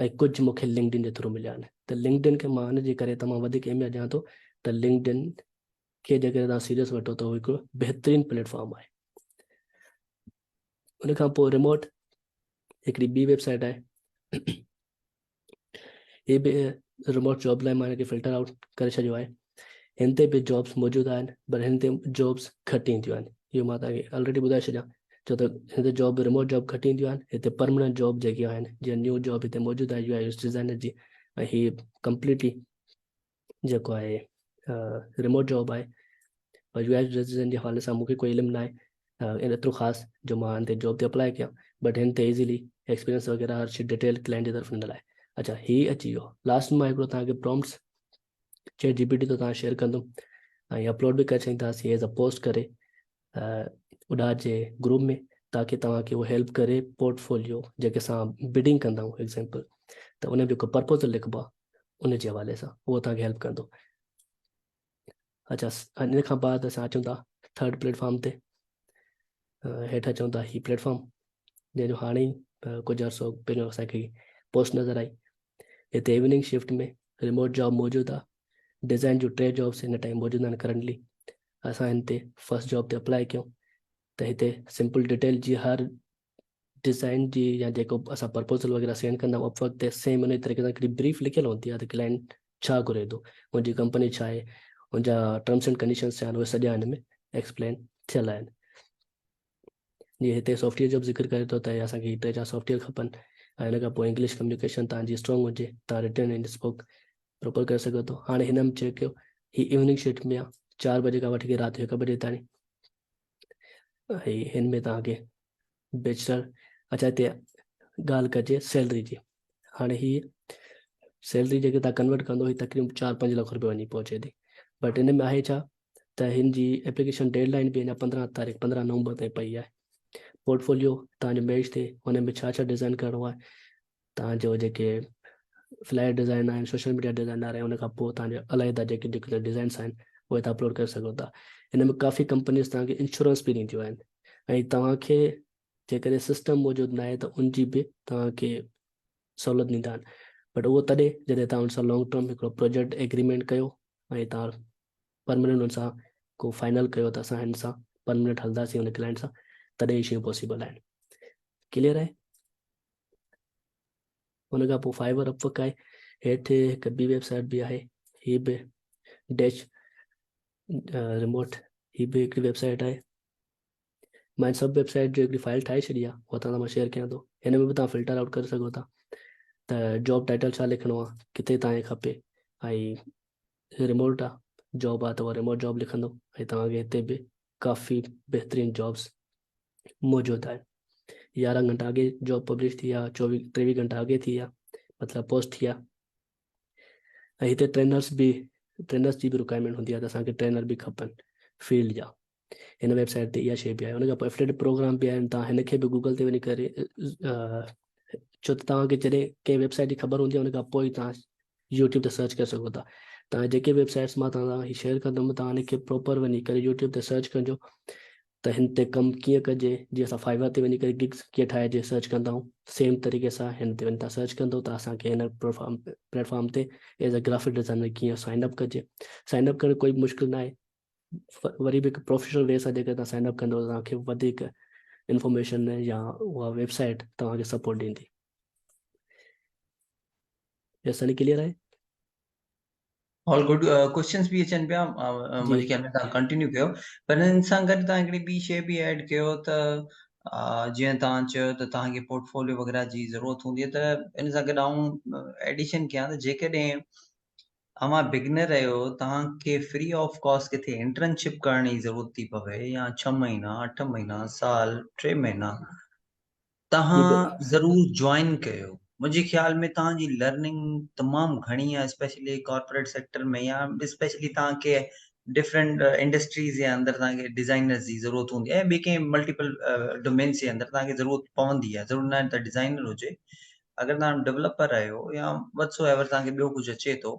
۽ ڪجهه مون کي لنڪڊ ان جي ٿرو مليا آهن ته لنڪڊ ان کي مان ان جي ڪري تمام وڌيڪ اهميت ڏيان ٿو ته لنڪڊ ان کي جيڪڏهن توهان سيريس وٺو ته اهو هڪ بهترين پليٽ فارم آهي. ان کان پوء ريموٽ هڪڙي ٻي ويب سائيٽ آهي هي به ريموٽ جاب لاء مان هن کي فلٽر آئوٽ ڪري ڇڏيو آهي هن تي به جابس موجود آهن پر هن تي جابس گهٽ اينديون آهن اهو مان توهان کي آلريڊي ٻڌائي ڇڏيان ڇو ته هن تي جاب ريموٽ جاب گهٽ اينديون آهن هتي پرماننٽ جاب جيڪي آهن جيئن نيو جاب هتي موجود آهي يو I designer جي ۽ هي ڪمپليٽلي جيڪو آهي ريموٽ جاب آهي پر يو I design جي حوالي سان مونکي ڪوئي علم ناهي ايترو خاص جو مان هن تي جاب تي اپلائي ڪيان بٽ هن تي ايزيلي ايڪسپيرينس وغيره هر شي ڊيٽيل ڪلائنٽ جي طرف ڏنل آهي اچها هي اچي ويو لاسٽ مان هڪڙو توهان کي پرومپٽس چيٽ جي پي ٽي تو توهان شيئر ڪندم ۽ اپلوڊ به ڪري ڇڏينداسين ايز اي پوسٽ ڪري اڏا جي گروپ ۾ تاڪي توهان کي اهو هيلپ ڪري پورٽ فوليو جيڪي اسان بڊنگ ڪندا آهيون ايگزامپل ته ان جو جيڪو پرپوزل لکبو آهي ان جي حوالي سان اهو توهان کي هيلپ ڪندو. اچھا ان کان بعد اسان اچون ٿا ٿرڊ پليٽ فارم تي هيٺ اچون ٿا هي پليٽ فارم جنهن جو هاڻي ئي ڪجهه عرصو پهريون اسان کي پوسٽ نظر آئي هتي ايوننگ شفٽ ۾ ريموٽ جاب موجود آهي ڊزائن جون ٽي جابس هن ٽائيم موجود آهن ڪرنٽلي اسان هن تي فرسٽ جاب تي اپلائي ڪيون ته هتي سمپل ڊيٽيل جي هر ڊزائن جي يا جيڪو اسان پرپوزل وغيره سينڊ ڪندا آهيون اپ ورڪ تي سيم ان طريقي سان هڪڙي بريف لکيل هوندي آهي ته ڪلائنٽ ڇا گهري ٿو ان جي ڪمپني ڇا آهي ان جا ٽرمس اينڊ ڪنڊيشنس ڇا آهن اهي سڄا هن ۾ ايڪسپلين ٿيل آهن. جي هتي سافٽ ويئر جو به ذڪر ڪري ٿو ته اسان کي ٽي چار سافٽ ويئر کپن ۽ ان کان پوء انگلش ڪميونيڪيشن توهان جي اسٽرانگ هجي، توهان رٽن اينڊ اسپوڪ پراپر ڪري سگهو ٿو. هاڻي هن ۾ چيڪ ڪيو هي ايوننگ شفٽ ۾ آهي 4 بجي کان وٺي رات جو 1 بجي تائين. ۽ هن ۾ توهان کي بيچلر اچا هتي ڳالهه ڪجي سيلري جي. هاڻي هي سيلري جيڪي توهان ڪنورٽ ڪندو هي تقريبن 4-5 لک روپيا وڃي پهچي ٿي. بٽ ان ۾ آهي ڇا ته هن جي ايپليڪيشن ڊيڊ لائن به اڃا 15 تاريخ 15 نومبر تائين پئي آهي. پورٽفوليو توهان جو ميچ ٿئي ان ۾ ڇا ڇا ڊزائن ڪرڻو آهي، توهان جو جيڪي فلائر ڊزائن آهن، سوشل ميڊيا ڊزائن آهي، ان کان پوء توهان جا عليحده جيڪي جيڪي ڊزائنس آهن اهي توهان اپلوڊ ڪري سگهو ٿا. هن ۾ ڪافي ڪمپنيز توهان کي انشورنس به ڏينديون آهن ۽ توهان کي جيڪڏهن سسٽم موجود ناهي ته ان جي به توهان کي سهولت ڏيندا آهن. بٽ اهو تڏهن جڏهن توهان ان سان لانگ ٽرم هڪڙو پروجيڪٽ ايگريمينٽ ڪيو ۽ توهان پرماننٽ ان سان ڪو فائنل ڪيو ته اسان هن سان پرماننٽ هلنداسين ان ڪلائنٽ سان، تڏهن هي شيون پاسيبل آهن. ڪليئر آهي؟ ان کان پوء فائبر اپ ورڪ آهي. هيٺ هڪ ٻي ويب سائيٽ به آهي، هي به ڊيش ريموٽ، هي به هڪڙي ويب سائيٽ آهي. مان سڀ ويب سائيٽ جو هڪڙي فائل ٺاهي ڇڏي آهي، اها توهان سان مان شيئر ڪيان ٿو. هن ۾ به توهان فلٽر آئوٽ ڪري سگهو ٿا ته جاب ٽائيٽل ڇا لکڻو آهي، ڪٿي توهان کي کپي ۽ ريموٽ آهي جاب آهي ته اها ريموٽ جاب لکندو ۽ توهان کي هتي به ڪافي بهترين جابس موجود آهن. 11 گهنٽا اڳي جاب پبلش ٿي آهي، 24 23 گهنٽا اڳي ٿي آهي، مطلب پوسٽ ٿي آهي. ۽ هتي ٽرينرس جي به رڪوائرمينٽ هوندي آهي ته اسان کي ٽرينر به کپن فيلڊ جا. هن ويب سائيٽ تي اها شيء به آهي. ان کان پوء افليٽ پروگرام به آهن، توهان هن کي به گوگل تي وڃي ڪري، ڇو ته توهان کي جڏهن ڪنهن ويب سائيٽ جي خبر هوندي آهي ان کان پوء توهان يوٽيوب تي سرچ ڪري سگهو ٿا. توهان جيڪي ويب سائيٽس مان توهان سان هي شيئر ڪندم توهان هن کي پراپر وڃي ڪري يوٽيوب تي سرچ ڪجو ته هن تي ڪم ڪيئن ڪجي. جيئن اسان فائيور تي وڃي ڪري گگس ڪيئن ٺاهجي سرچ ڪندا آهيون، سيم طريقي سان هن تي وڃي توهان سرچ ڪندو ته اسان کي هن پليٽفارم تي ايز اي گرافڪ ڊزائنر ڪيئن سائن اپ ڪجي. سائن اپ ڪرڻ ڪوئي به مشڪل نه آهي، وري به هڪ پروفيشنل وي سان جيڪڏهن توهان سائن اپ ڪندو ته توهان کي وڌيڪ انفارميشن يا اها ويب سائيٽ توهان کي سپورٽ ڏيندي. يس سني ڪليئر آهي؟ آل گڊ. ڪويشچنس به اچن پيا منهنجي خيال ۾ توهان ڪنٽينيو ڪيو، پر ان سان گڏ توهان هڪڙي ٻي شيء به ايڊ ڪيو ته جيئن توهان چيو ته توهان کي پورٽفوليو وغيره جي ضرورت هوندي ته ان سان گڏ آئون ايڊيشن ڪيان ته جيڪڏهن اوهان بگنر آهيو توهان کي فري آف ڪاسٽ ڪٿي انٽرنشپ ڪرڻ جي ضرورت ٿي پوي يا 6 مهينا 8 مهينا سال 3 مهينا توهان ضرور جوائن ڪيو. منهنجي خيال ۾ توهان جي لرننگ تمام گهڻي آهي اسپيشلي ڪارپوريٽ سيڪٽر ۾ يا اسپيشلي توهان کي ڊفرنٽ انڊسٽريز جي اندر توهان کي ڊزائنرز جي ضرورت هوندي آهي ٻي ڪنهن ملٽيپل ڊومينس جي اندر توهان کي ضرورت پوندي آهي. ضروري ناهي ته ڊزائنر هجي، اگر توهان ڊولپر آهيو يا وٽ سو ايور توهان کي ٻيو ڪجهه اچي ٿو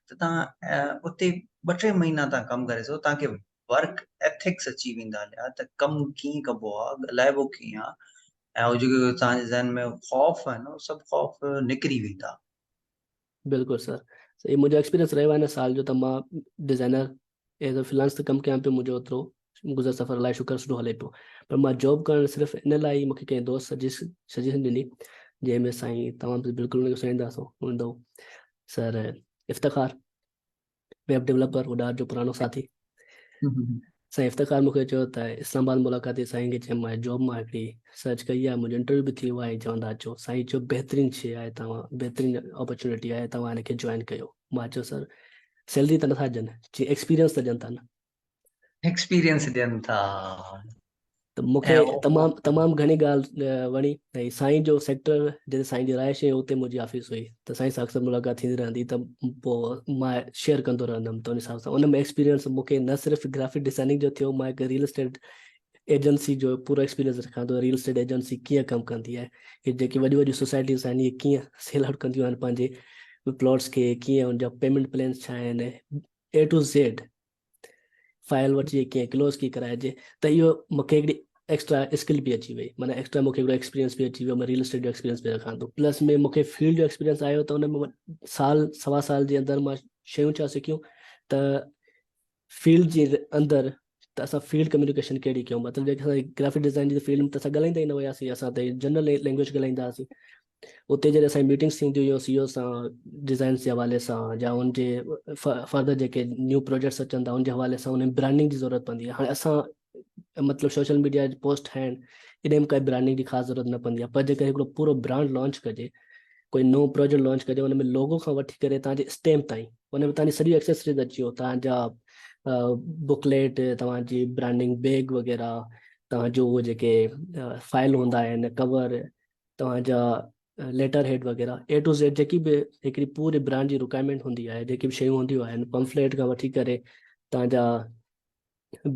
ته توهان اتي ٻه ٽي مهينا توهان ڪم ڪري سگهو، توهان کي ورڪ ايٿڪس اچي ويندا هليا ته ڪم ڪيئن ڪبو آهي، ڳالهائبو ڪيئن آهي ۽ اهو جيڪو توهان جي ذهن ۾ خوف آهي نه اهو سڀ خوف نڪري ويندا. بلڪل سر، هي منهنجو ايڪسپيرينس رهيو آهي هن سال جو ته مان ڊزائنر ايز اي فريلانس ته ڪم ڪيان پيو، منهنجو اوترو گذر سفر الائي شڪر سٺو هلي پيو، پر مان جاب ڪرڻ صرف ان لاء ئي مونکي ڪنهن دوست سجيشن ڏني جنهن ۾ سائين توهان به بلڪل ان کي سڃاڻيندا هوندو، سر افتخار ويب ڊولپر اڏار جو پراڻو ساٿي سائين افتخار مونکي چيو ته اسلام آباد ملاقات ٿي، سائين کي چيم مان جاب مان هڪڙي سرچ ڪئي آهي، منهنجو انٽرويو به ٿي ويو آهي، چوندا اچو. سائين چيو بهترين شيء آهي، توهان بهترين اپرچونٽي آهي، توهان هن کي جوائن ڪيو. مان چيو سر سيلري ته نٿا ڏين، چي ايڪسپيرينس ته ڏين ٿا نه. ايڪسپيرينس ڏين ٿا. ته مون کي تمام تمام گهڻي ڳالهه وڻي ۽ سائين جو سيڪٽر جتي سائين جي رهائش هئي اتي منهنجي آفيس هئي ته سائين سان اڪثر ملاقات ٿيندي رهندي ته پوء مان شيئر ڪندو رهندم ته ان حساب سان ان ۾ ايڪسپيرينس مون کي نه صرف گرافڪ ڊزائننگ جو ٿيو، مان هڪ ريل اسٽيٽ ايجنسي جو پورو ايڪسپيرينس رکان ٿو. ريل اسٽيٽ ايجنسي ڪيئن ڪم ڪندي آهي، هي جيڪي وڏيون وڏيون سوسائٽيز آهن اهي ڪيئن سيل آئوٽ ڪنديون آهن پنهنجي پلاٽس کي، ڪيئن ان جا پيمينٽ پلانس ڇا آهن، اي ٽو زيڊ فائل وٺجي ڪيئن ڪلوز ڪيئن ڪرائجي. ته اهو مونکي هڪڙي ايڪسٽرا اسڪل به اچي وئي، معنيٰ ايڪسٽرا مونکي هڪڙو ايڪسپيرينس به اچي ويو. مان ريل اسٽيٽ جو ايڪسپيرينس به رکان ٿو، پلس ۾ مونکي فيلڊ جو ايڪسپيرينس آيو ته ان ۾ سال سوا سال جي اندر مان شيون ڇا سکيون ته فيلڊ جي اندر ته اسان فيلڊ ڪميونيڪيشن ڪهڙي ڪيون. مطلب جيڪي اسان گرافڪ ڊزائن جي فيلڊ ۾ ته اسان ڳالهائيندا ئي نه هياسين، اسان ته جنرل لينگويج ڳالهائيندا هئاسين. اتي جڏهن اسان جي ميٽنگس ٿينديون هيون سي او سان ڊزائنس جي حوالي سان يا ان جي فردر جيڪي نيو پروجيڪٽس اچن ٿا ان جي حوالي سان ان برانڊنگ جي ضرورت پوندي آهي. هاڻي اسان مطلب سوشل ميڊيا جي پوسٽ ٺاهڻ ان ۾ ڪائي برانڊنگ جي خاص ضرورت نه پوندي آهي، پر جيڪڏهن هڪڙو پورو برانڊ لانچ ڪجي، ڪوئي نئون پروجيڪٽ لانچ ڪجي، ان ۾ لوگو کان وٺي ڪري توهان جي اسٽيمپ تائين ان ۾ توهان جي سڄي ايڪسيسريز اچي ويو، توهان جا بڪليٽ، توهان جي برانڊنگ بيگ وغيره، توهان جو اهو جيڪي فائل هوندا آهن، ڪور، توهان جا ليٽر هيڊ وغيره، اي ٽو زيڊ جيڪي به هڪڙي پوري برانڊ جي رڪوائرمينٽ هوندي آهي، جيڪي به شيون هونديون آهن، پمفليٽ کان وٺي ڪري توهان جا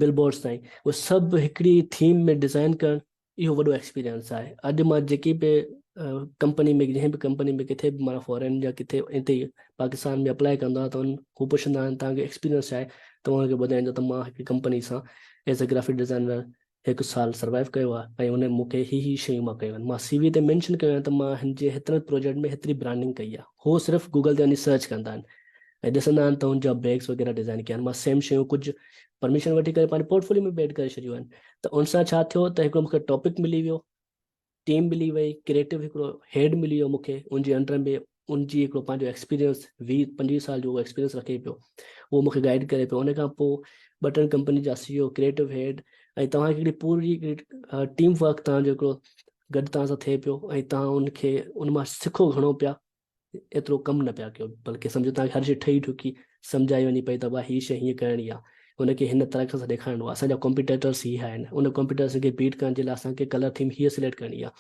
بل بورڊس تائين، اهي سڀ هڪڙي ٿيم ۾ ڊزائن ڪرڻ اهو وڏو ايڪسپيرينس آهي. اڄ مان جيڪي به ڪمپني ۾ جنهن به ڪمپني ۾ ڪٿي به معنيٰ فارين يا ڪٿي هتي پاڪستان ۾ اپلائي ڪندو آهيان ته هو پڇندا آهن توهان کي ايڪسپيرينس ڇا آهي، ته مان انهن کي ٻڌائيندو ته مان هڪ ڪمپني سان ايز اي گرافڪ ڊزائنر هڪ سال سروائيو ڪيو آهي ۽ ان مون کي هي هي شيون مان ڪيون آهن، مان سي وي تي مينشن ڪيو آهي ته مان هن جي هيترن پروجيڪٽ ۾ هيتري برانڊنگ ڪئي آهي. هو صرف گوگل تي وڃي سرچ ڪندا آهن ۽ ڏسندا آهن ته هن جا بيگس وغيره ڊزائن ڪيا آهن. مان سيم شيون ڪجهه پرميشن وٺي ڪري پنهنجي پورٽفوليو ۾ به ايڊ ڪري ڇڏيون آهن ته ان سان ڇا ٿيو ته هڪڙو مون کي ٽاپڪ ملي ويو، ٽيم ملي وئي، ڪريٽو هڪڙو هيڊ ملي ويو مون کي، ان جي انڊر ۾ ان جي هڪڙو پنهنجو ايڪسپيرينس 20 25 سال جو ايڪسپيرينس رکي پيو، اهو مون کي گائيڊ ڪري پيو. ان کان پوء ٻه ٽن ڪمپني جا سي او، ڪريٽو هيڊ ۽ توهان کي هڪڙي پوري هڪڙي ٽيم ورڪ توهان جو هڪڙو گڏ توهان سان ٿئي پيو ۽ توهان ان کي ان مان سکو گهڻو پيا، ايترو ڪم نه پيا ڪيو، بلڪه سمجهو توهان کي هر شيء ٺهي ٺڪي سمجهائي وڃي پئي ته ڀاء هي شيء هيئن ڪرڻي آهي، هن کي هن طرح سان ڏيکارڻو آهي، اسان جا ڪمپيٽيٽرس هي آهن، ان ڪمپيٽيٽرس کي بيٽ ڪرڻ جي لاء اسان کي ڪلر ٿيم هيء سليڪٽ ڪرڻي آهي،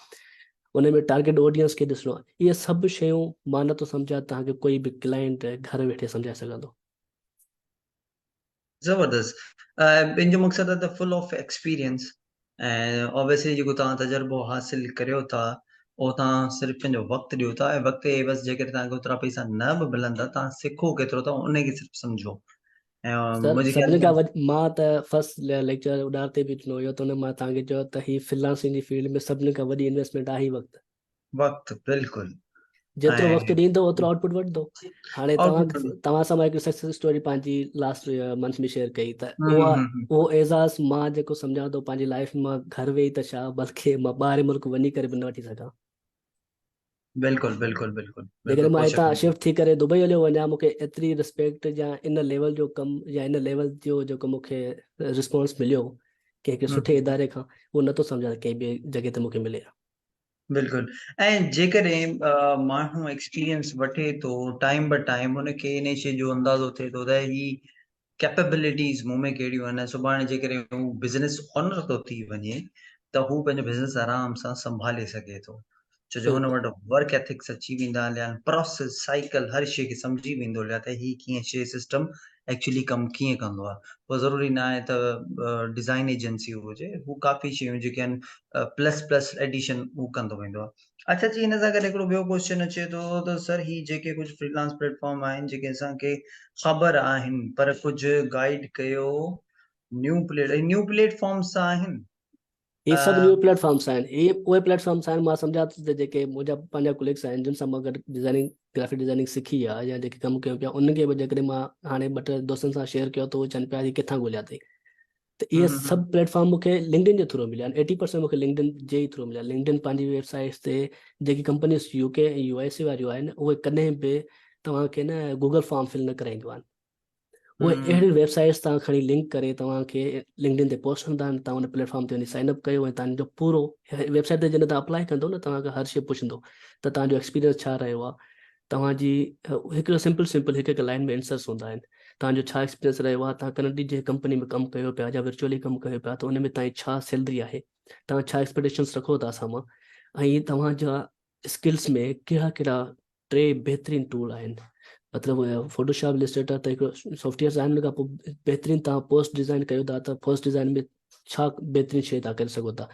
ان ۾ ٽارگيٽ آڊينس کي ڏسڻو آهي. اهي سڀ شيون مان نٿو سمجهان توهان کي ڪوئي به ڪلائنٽ گهر ويٺي سمجهائي سگهندو. زبردست، ان جو مقصد آهي ته فل آف ايڪسپيرينس ۽ اوبويسلي جيڪو توهان تجربو حاصل ڪريو ٿا اهو توهان صرف پنهنجو وقت ڏيو ٿا ۽ وقت جي عيوض جيڪڏهن توهان کي اوترا پئسا نه به ملن ٿا توهان سکو ڪيترو ٿا ان کي صرف سمجهو ۽ سر منهنجي خيال سڀني ۾ کان وڏ مان ته فرسٽ ليڪچر اڏار تي به ڏنو هيو ته ان مان توهان کي چيو ته هي فريلانسنگ جي فيلڊ ۾ سڀني کان وڏي انويسٽمينٽ آهي وقت. وقت بلڪل. جيترو وقت ڏيندو اوترو آئوٽ پٽ وٺندو. هاڻي توهان توهان سان مان هڪ سڪسيس اسٽوري پنهنجي لاسٽ منٿ ۾ شيئر ڪئي ته اها اهو اعزاز مان جيڪو سمجهان ٿو پنهنجي لائف مان گهر ويهي ته ڇا بلڪه مان ٻاهرين ملڪ وڃي ڪري به نه وٺي سگهان. بلڪل بلڪل بلڪل. جيڪڏهن مان هتان شفٽ ٿي ڪري دبئي هليو وڃان مون کي ايتري ريسپيڪٽ يا ان ليول جو ڪم يا ان ليول جو جيڪو مون کي رسپانس مليو ڪنهن هڪ سٺي اداري کان اهو نٿو سمجهان ڪنهن ٻي جڳهه تي مون کي ملي ها. بلڪل، ۽ جيڪڏهن ماڻهو ايڪسپيرينس وٺي ٿو ٽائيم به ٽائيم ان کي انهي شيء جو اندازو ٿئي ٿو ته هي ڪيپيبلٽيز مون ۾ ڪهڙيون آهن ۽ سڀاڻي جيڪڏهن هو بزنس اونر ٿو ٿي وڃي ته هو پنهنجو بزنس آرام سان سنڀالي سگهي ٿو ڇو جو هن وٽ ورڪ ايٿڪس اچي ويندا هليا آهن، پروسيس سائيڪل هر شيء کي سمجهي ويندو هليا ته هي ڪيئن شيء سسٽم ايڪچولي ڪم ڪيئن ڪندو آهي. پوء ضروري نه آهي ته ڊزائن ايجنسي هجي، هو ڪافي شيون جيڪي آهن پلس پلس ايڊيشن هو ڪندو ويندو آهي. اڇا جي هن سان گڏ هڪڙو ٻيو ڪوشچن اچي ٿو ته سر هي جيڪي ڪجهه فري لانس پليٽ فارم آهن جيڪي اسان کي خبر آهن پر ڪجهه گائيڊ ڪيو نيو پليٽ نيو پليٽ فارمس آهن. هي سڀ نيو پليٽ فارمس آهن، هي اهي پليٽ فارمس آهن مان سمجهان ٿو ته جيڪي منهنجا پنهنجا ڪليگس آهن جن سان مان گڏ ڊزائننگ گرافڪ ڊزائننگ سکي آهي يا جيڪي ڪم ڪيون پيا انهن کي به جيڪڏهن مان هاڻي ٻه ٽي دوستن سان شيئر ڪيو ته اهي چون پيا هي ڪٿان ڳوليا اٿئي ته اهي سڀ پليٽ فارم مون کي لنڪڊ ان جي ٿرو مليا آهن، 80% مون کي لنڪڊ ان جي ئي ٿرو مليا. لنڪڊ ان پنهنجي ويب سائيٽس تي جيڪي ڪمپنيز يو ڪي ۽ يو ايس اي واريون آهن اهي ڪڏهن به توهان کي نه گوگل فارم فل نه ڪرائينديون آهن، اهي اهڙين ويب سائيٽس تان کڻي لنڪ ڪري توهان کي لنڪڊ ان تي پوسٽ ڪندا آهن، توهان ان پليٽ فارم تي وڃي سائن اپ ڪيو ۽ توهان جو پورو ويب سائيٽ تي جڏهن توهان اپلائي ڪندو نه توهان کان هر شيء پڇندو ته توهان جو ايڪسپيرينس ڇا رهيو آهي، توهان جي هڪڙو سمپل سمپل هڪ هڪ لائن ۾ انسرس هوندا آهن، توهان جو ڇا ايڪسپيرينس رهيو آهي، توهان ڪرنٽلي جنهن ڪمپني ۾ ڪم ڪيو پيا يا ورچوئلي ڪم ڪيو پيا ته ان ۾ توهان جي ڇا سيلري آهي، توهان ڇا ايڪسپيڪٽيشنس رکو ٿا اسان مان ۽ توهان جا اسڪلس ۾ ڪهڙا ڪهڙا ٽي بهترين ٽول آهن، مطلب فوٽوشاپ السٽريٽر ته هڪڙو سافٽويئرس آهن، ان کان پوء بهترين توهان پوسٽ ڊزائن ڪيو ٿا ته پوسٽ ڊزائن ۾ ڇا بهترين شيء توهان ڪري سگهو ٿا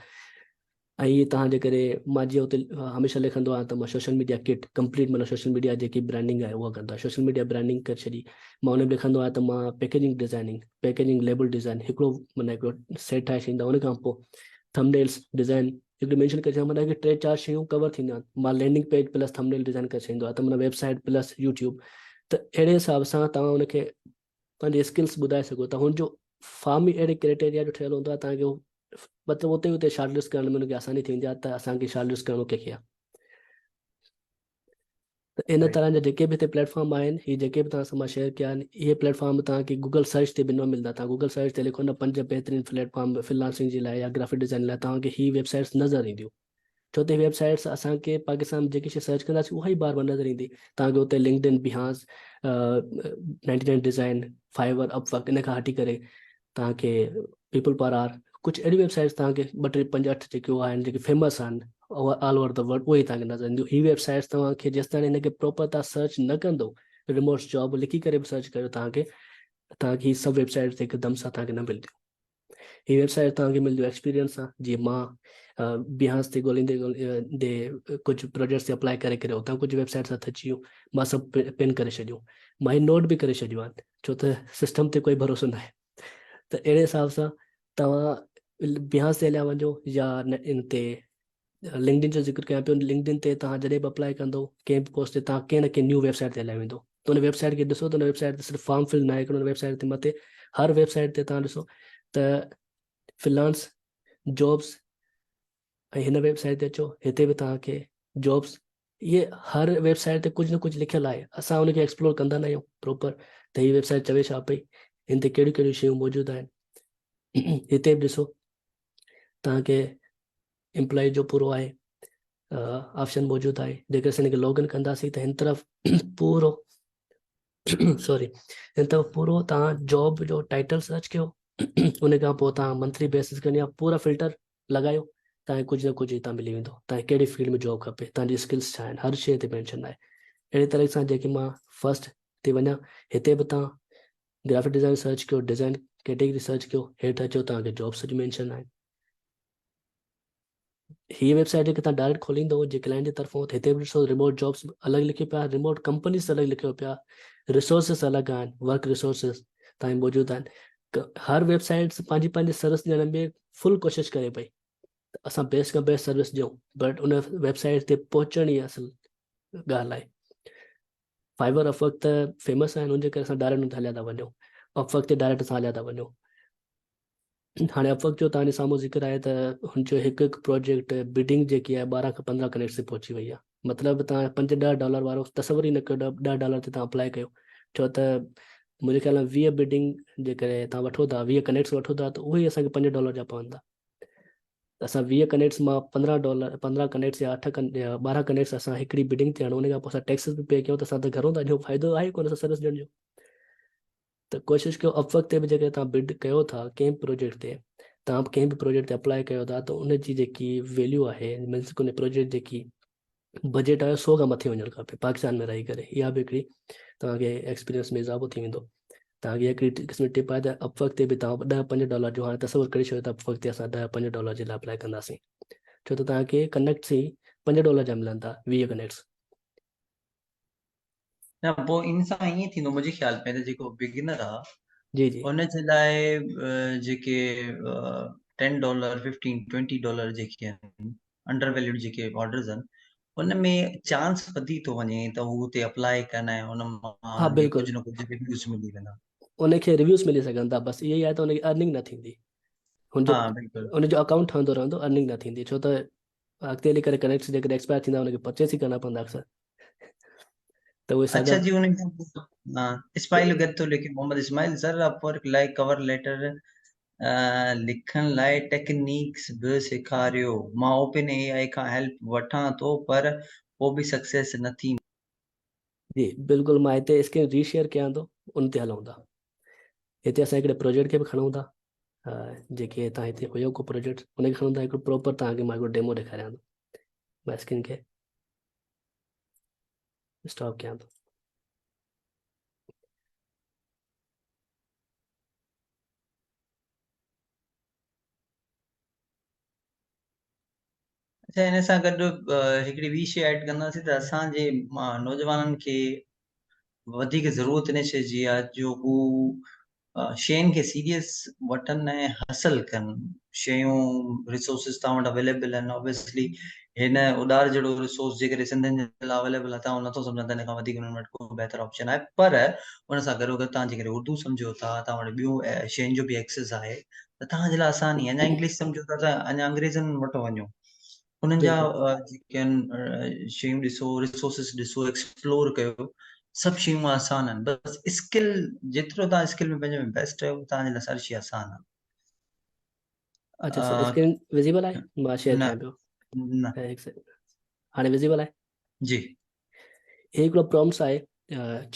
۽ ائين توهان جيڪڏهن مان جيئن اتي هميشه لکندو آهيان ته مان سوشل ميڊيا ڪٽ ڪمپليٽ معنيٰ سوشل ميڊيا جيڪي برانڊنگ آهي اها ڪندو آهيان، سوشل ميڊيا برانڊنگ ڪري ڇڏي مان ان ۾ لکندو آهيان ته مان packaging designing packaging label design هڪڙو معنيٰ هڪڙو سيٽ ٺاهي ڇڏيندو آهيان، ان کان پوء ٿمبنيلز ڊزائن هڪڙي مينشن ڪري ڇڏيان معنيٰ ٽي چار شيون ڪور ٿينديون آهن، مان لينڊنگ پيج پلس ٿمبنيل ڊزائن ڪري ڇڏيندو آهيان ته معنيٰ ويب سائيٽ پلس يوٽيوب ته اهڙي حساب سان توهان ان کي پنهنجي اسڪلس ٻڌائي سگهو ٿا. هن جو فارم ئي اهڙي ڪرائيٽيريا جو ٺهيل هوندو آهي توهان کي مطلب اتي اتي شارٽ لسٽ ڪرڻ ۾ ان کي آساني ٿي ويندي آهي ته اسان کي شارٽ لسٽ ڪرڻو ڪنهن کي آهي. ته ان طرح جا جيڪي به هتي پليٽ فارم آهن هي جيڪي به توهان سان مان شيئر ڪيا آهن اهي پليٽ فارم توهان کي گوگل سرچ تي به نه ملندا. توهان گوگل سرچ تي لکو نه پنج بهترين پليٽ فارم فريلانسنگ جي لاء يا گرافڪ ڊزائن لاء توهان کي هي ويب سائيٽس نظر اينديون. ڇو ته هي ويب سائيٽس اسان کي پاڪستان ۾ جيڪي شي سرچ ڪنداسين اها ئي بار بار نظر ايندي. توهان کي اتي لنڪڊ ان، بيهانس، 99 ڊزائن، فائيور، اپ ورڪ ان کان هٽي ڪري توهان کي پيپل پر آر ڪجهه اهڙيون ويب سائيٽس توهان کي ٻه ٽي پنج اٺ جيڪي آهن جيڪي فيمس آهن آل اوور the world اهي توهان کي نظر اينديون. هي ويب سائيٽس توهان کي جيستائين هن کي پراپر توهان سرچ نه ڪندو ريموٽ جاب لکي ڪري به سرچ ڪيو توهان کي هي سڀ ويب سائيٽس هڪدم سان توهان کي نه ملنديون. هي ويب سائيٽ توهان کي ملنديون ايڪسپيرينس سان. جيئن مان بيهانس تي ڳوليندي ڳوليندي ڪجهه پروجيڪٽس تي اپلائي ڪري ڪري اتان ڪجهه ويب سائيٽس هٿ اچي ويون، مان سڀ پن ڪري ڇڏيون، مان هي نوٽ به ڪري ڇڏيون آهن ڇو ته سسٽم تي ڪوئي ڀروسو ناهي. ته اهڙي حساب سان توهان بيهانس تي هليا وڃو يا ان تي لنڪڊ ان جو ذڪر ڪيان پيو، لنڪڊ ان تي توهان جڏهن به اپلائي ڪندو ڪنهن به پوسٽ تي توهان ڪنهن نه ڪنهن نيو ويب سائيٽ تي هليا ويندو ته ان ويب سائيٽ کي ڏسو ته ان ويب سائيٽ تي صرف فارم فل ناهي ڪرڻو، ان ويب سائيٽ تي مٿي هر ويب سائيٽ تي توهان ڏسو ته فريلانس جابس ۽ هن ويب سائيٽ تي اچو هتي به توهان کي جابس اهي هر ويب سائيٽ تي ڪجهه نه ڪجهه لکيل آهي، اسان ان کي ايڪسپلور ڪندا نه آهيون پراپر ته هي ويب سائيٽ چوي ڇا پئي، هن تي ڪهڙيون ڪهڙيون شيون موجود آهن. هتي به ڏسو توهان کي امپلائي جو پورو آهي آپشن موجود آهي. جيڪر اسان هن کي لاگ ان ڪنداسين ته هن طرف پورو سوري هن طرف پورو توهان جاب جو ٽائيٽل سرچ ڪيو، ان کان پوء توهان منٿلي بيسس ڪرڻي آهي، پورا فلٽر لڳايو توهان کي ڪجهه نه ڪجهه هتان ملي ويندو. توهان کي ڪهڙي فيلڊ ۾ جاب کپي، توهان جي اسڪلس ڇا آهن، هر شيء هتي مينشن آهي. اهڙي طريقي سان جيڪي مان فرسٽ تي وڃان هتي به توهان گرافڪ ڊزائن سرچ ڪيو، ڊزائن ڪيٽيگري سرچ ڪيو، هيٺ اچو توهان کي جابس جون مينشن آهن. هي ويب سائيٽ جيڪي توهان ڊائريڪٽ کوليندو جي ڪلائنٽ جي طرفون ته هتي به ڏسو ريموٽ جابس الڳ لکيو پيا، ريموٽ ڪمپنيز الڳ لکيو پيا، ريسورسز الڳ آهن، ورڪ ريسورسز تائين موجود آهن. هر ويب سائيٽ پنهنجي پنهنجي سروس ڏيڻ ۾ فل ڪوشش ڪري پئي ته اسان بيسٽ کان بيسٽ سروس ڏيون، بٽ ان ويب سائيٽ تي پهچڻ ئي اصل ڳالهه آهي. فائيور اپ ورڪ ته فيمس آهن، ان جي ڪري اسان ڊائريڪٽ ان تي هليا ٿا وڃون، اپ ورڪ تي ڊائريڪٽ اسان هليا ٿا وڃون. هاڻي اپ ورڪ جو توهان جي سامهون ذڪر آهي ته هن جو هڪ هڪ پروجيڪٽ بڊنگ جيڪي آهي 12 کان 15 ڪنيڪٽس تي پهچي وئي آهي. مطلب توهان پنج ڏهه ڊالر وارو تصور ئي نه ڪيو 10 ڊالر تي توهان اپلائي ڪيو، ڇو ته منهنجي خيال ۾ 20 بڊنگ جيڪڏهن توهان وٺو ٿا، 20 ڪنيڪٽس وٺو ٿا ته اهي ئي اسان کي 5 ڊالر جا پون ٿا. ته اسان 20 ڪنيڪٽس مان 15 ڊالر 15 ڪنيڪٽس يا اٺ 12 ڪنيڪٽس اسان هڪڙي بڊنگ تي هڻون، ان کان پوء اسان ٽيڪسز به پي ڪيون ته اسان ته گهرون ٿا ڏيون، فائدو آهي ڪونه اسان سروس ڏيڻ جو. ته ڪوشش ڪيو اپ ورڪ تي به جيڪڏهن توهان بڊ ڪيو ٿا ڪنهن به پروجيڪٽ تي، توهان ڪنهن به پروجيڪٽ تي اپلائي ڪيو ٿا ته ان جي جيڪي ويليو آهي مينس ان پروجيڪٽ جيڪي بجيٽ آهي 100 کان مٿي وڃڻ کپي پاڪستان ۾ رهي ڪري. اها به هڪڙي توهان کي ايڪسپيرينس ۾ اضافو ٿي ويندو. توهان کي هڪڙي قسم جي ٽپ آهي ته اپ ورڪ تي به توهان 10 5 ڊالر جو هاڻي تصور ڪري ڇڏيو ته اپ ورڪ تي اسان 10 5 ڊالر جي لاء اپلائي ڪنداسين، ڇو ته توهان کي ڪنيڪٽس ئي 5 ڊالر جا ملن ٿا 20 ڪنيڪٽس. نه پوء ان سان ائين ٿيندو منهنجي خيال ۾ ته جيڪو بگنر آ جي جي ان جي لاء جيڪي 10 ڊالر 15 20 ڊالر جيڪي آهن انڊر ويليوڊ جيڪي آرڊرز آهن ان ۾ چانس وڌي ٿو وڃي ته هو اتي اپلائي ڪن ۽ ان مان ها انهن کي بلڪل ڪجهه نه ڪجهه ريويوز ملي ويندا. ان کي ريويوز ملي سگهن ٿا، بس اهو ئي آهي ته ان کي ارننگ نه ٿيندي، هن جو ها بلڪل ان جو اڪائونٽ ٺهندو رهندو، ارننگ نه ٿيندي، ڇو ته اڳتي هلي ڪري ڪنيڪٽس جيڪڏهن ايڪسپائر ٿيندا ان کي پرچيس ئي ڪرڻا پوندا اڪثر ته اهي اچھا ساڳا. جي ان کان پوء ها اسماعيل گڏ ٿو لکي محمد اسماعيل سر اپ ورڪ لاء ڪور ليٽر لکڻ لاء ٽيڪنيڪس به سيکاريو، مان اوپن اي آء کان هيلپ وٺان ٿو پر پوء به سڪسيس نه ٿي. جي بلڪل مان هتي اسڪرين ري شيئر ڪيان ٿو ان تي هلون ٿا. هتي اسان هڪڙي پروجيڪٽ کي به کڻون ٿا، جيڪي هتان هتي هيو ڪو پروجيڪٽ ان کي کڻون ٿا، هڪڙو پراپر توهان کي مان هڪڙو ڊيمو ڏيکاريان ٿو. مان اسڪرين کي اسٽاپ ڪيان ٿو. اچھا ان سان گڏ هڪڙي ٻي شيء ايڊ ڪنداسين ته اسان جي نوجوانن کي وڌيڪ ضرورت ان شيء جي آهي جو هو شين کي سيريس وٺن ۽ حاصل ڪن. شيون ريسورسز توهان وٽ اويليبل آهن، اوبويسلي هن اڏار جهڙو ريسورس جيڪڏهن سنڌين جي لاء اويليبل آهي ته آئون نٿو سمجهان ته ان کان وڌيڪ انهن وٽ ڪو بهتر آپشن آهي، پر ان سان گڏوگڏ توهان جيڪڏهن اردو سمجهو ٿا، توهان وٽ ٻيون شين جو به ايڪسيس آهي ته توهان جي لاء آساني. اڃا انگلش سمجهو ٿا ته اڃا انگريزن وٽ وڃو. انهن جا جيڪي آهن شيون ڏسو، ريسورسز ڏسو، ايڪسپلور ڪيو، سڀ شيون آسان آهن. بس اسڪل جيترو توهان اسڪل ۾ پنهنجي ۾ بيسٽ آهيو توهان جي لاء ساري شي آسان آهي. اچها سر اسڪرين وزيبل آهي؟ مان شيئر ڪيان پيو. نه هڪ سيڪنڊ، هاڻي وزيبل آهي؟ جي. هي هڪڙو پرامپٽس آهي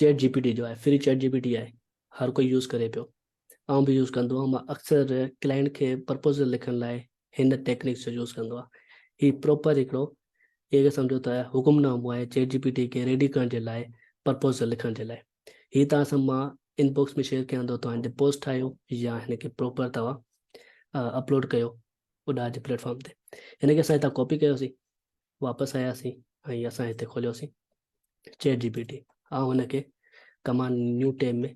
چيٽ جي پي ٽي جو آهي، فري چيٽ جي پي ٽي آهي، هر ڪوئي يوز ڪري پيو، آئون به يوز ڪندو آهيان. مان اڪثر ڪلائنٽ کي پرپوزل لکڻ لاء هن ٽيڪنڪس جو يوز ڪندو آهيان. هي پراپر هڪڙو ائين سمجهو ته حڪم نامو آهي چيٽ جي پي ٽي کي ريڊي ڪرڻ جي لاء، پرپوزل لکڻ جي لاء. هي توهان سان مان ان باڪس ۾ شيئر ڪيان ٿو، توهان هن تي پوسٽ ٺاهيو يا هن کي پراپر توهان اپلوڊ ڪيو اڏا جي پليٽ فارم تي. هن کي اسان هتان ڪاپي ڪيوسين، واپس آياسين ۽ اسان هتي کوليوسين چيٽ جي پي ٽي. آئون هن کي ڪمانڊ نيو ٽيب ۾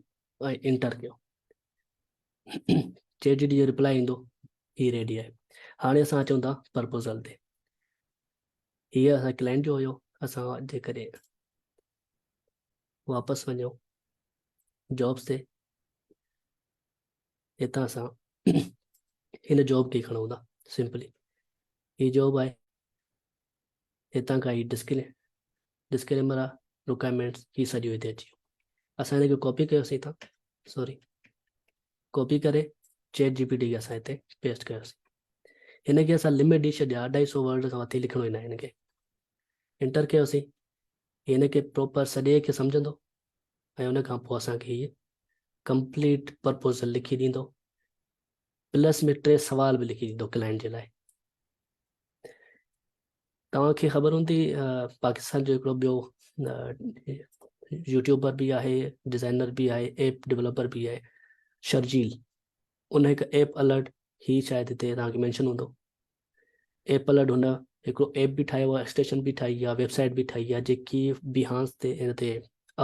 ۽ انٽر ڪيو، چيٽ جي ٽي جو رپلائي ايندو، هي ريڊي آهي. هاڻي اسان اچون ٿا پرپوزل تي. هي اسان ڪلائنٽ جو هيو، اسان جيڪڏهن واپس وڃون جابس تي، هتان اسان هن جاب کي کڻون ٿا. سمپلي هي جاب آهي، هتان کان هي ڊسڪليمر آ، رڪوائرمينٽس، هي سڄو هتي اچي ويو. اسان هن کي ڪاپي ڪيوسين هتان، سوري، ڪاپي ڪري چيٽ جي پي ٽي کي اسان هتي پيسٽ ڪيوسين. هن کي اسان لمٽ ڏئي ڇڏيا، 250 ورڊ کان مٿي لکڻو ئي ناهي. هن کي انٽر ڪيوسين، هن کي پراپر سڄي کي سمجهندو ۽ ان کان پوء اسان کي هي ڪمپليٽ پرپوزل لکي ڏيندو، پلس ۾ 3 سوال به لکي ڏيندو ڪلائنٽ جي لاء. توهان کي خبر هوندي پاڪستان جو هڪڙو ٻيو يوٽيوبر به آهي، ڊزائنر به آهي، ايپ ڊيولپر به آهي، شرجيل، ان هڪ ايپ الرٽ، هي شايد هتي توهان کي مينشن هوندو ايپ الرٽ، هن هڪڙو ايپ به ٺاهيو آهي، ايڪسٽينشن به ٺاهي آهي، ويب سائيٽ به ٺاهي آهي، جيڪي بيهانس تي هن تي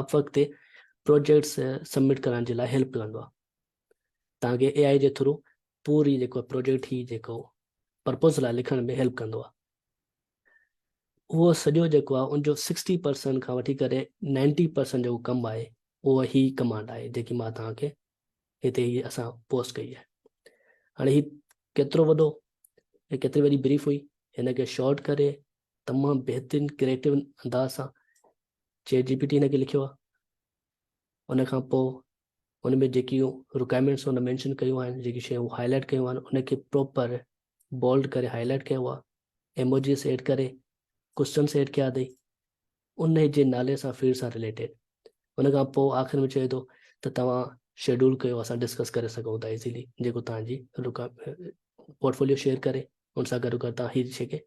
اپ ورڪ تي پروجيڪٽس سبمٽ ڪرڻ جي لاء هيلپ ڪندو آهي. توهان کي اي آء جي ٿرو پوري جيڪو پروجيڪٽ هي جيڪو پرپوزل آهي لکڻ ۾ هيلپ ڪندو آهي. اهو سڄو جيڪو آهي ان جو 60% کان وٺي ڪري 90% جيڪو ڪم آهي اهو هي ڪمانڊ آهي جيڪي مان توهان کي هتي هي اسان پوسٽ ڪئي آهي. هاڻي هي ڪيترو وڏو ۽ ڪيتري وڏي بريف هئي، هن کي شارٽ ڪري تمام بهترين ڪريٽو انداز سان چيٽ جي پي ٽي هن کي لکيو آهي. ان کان پوء ان ۾ جيڪيون رڪوائرمينٽس هن مينشن ڪيون آهن، جيڪي شيون هائي لائيٽ ڪيون آهن، ان کي پراپر بولڊ ڪري هائي لائيٽ ڪيو آهي، ايموجيس ايڊ ڪري ڪوشچنس ايڊ ڪيا اٿئي ان جي نالي سان فيلڊ سان رليٽيڊ. ان کان پوء آخر ۾ چئي ٿو ته توهان شيڊول ڪيو، اسان ڊسڪس ڪري سگهون ٿا ايزيلي، جيڪو توهان جي پورٽفوليو شيئر ڪري ان سان گڏو گڏ توهان هي شيء کي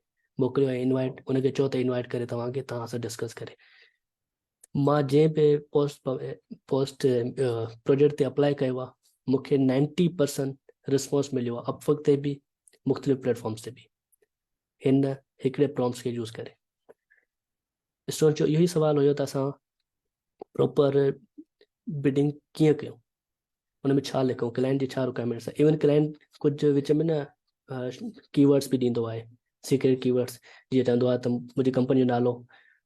موڪليو ۽ انوائٽ ان کي چئو ته انوائٽ ڪري توهان کي، توهان سان ڊسڪس ڪري. مان جنهن به پوسٽ پروجيڪٽ تي اپلائي ڪيو آهي مون کي 90% رسپانس مليو آهي، اپ ورڪ تي به مختلف پليٽ فارمس تي به، هن هڪڙي پرامپٽس کي يوز ڪري. اسٽوڊنٽ جو اهو ئي سوال هيو ته اسان پراپر بڊنگ ڪيئن ڪيون، ان ۾ ڇا لکون، ڪلائنٽ جي ڇا رڪوائرمينٽس آهي. ايون ڪلائنٽ ڪجهه وچ ۾ نه ڪي ورڊس به ڏيندو آهي، سيڪريٽ ڪي ورڊس، جيئن چوندو آهي ته منهنجي ڪمپني جو نالو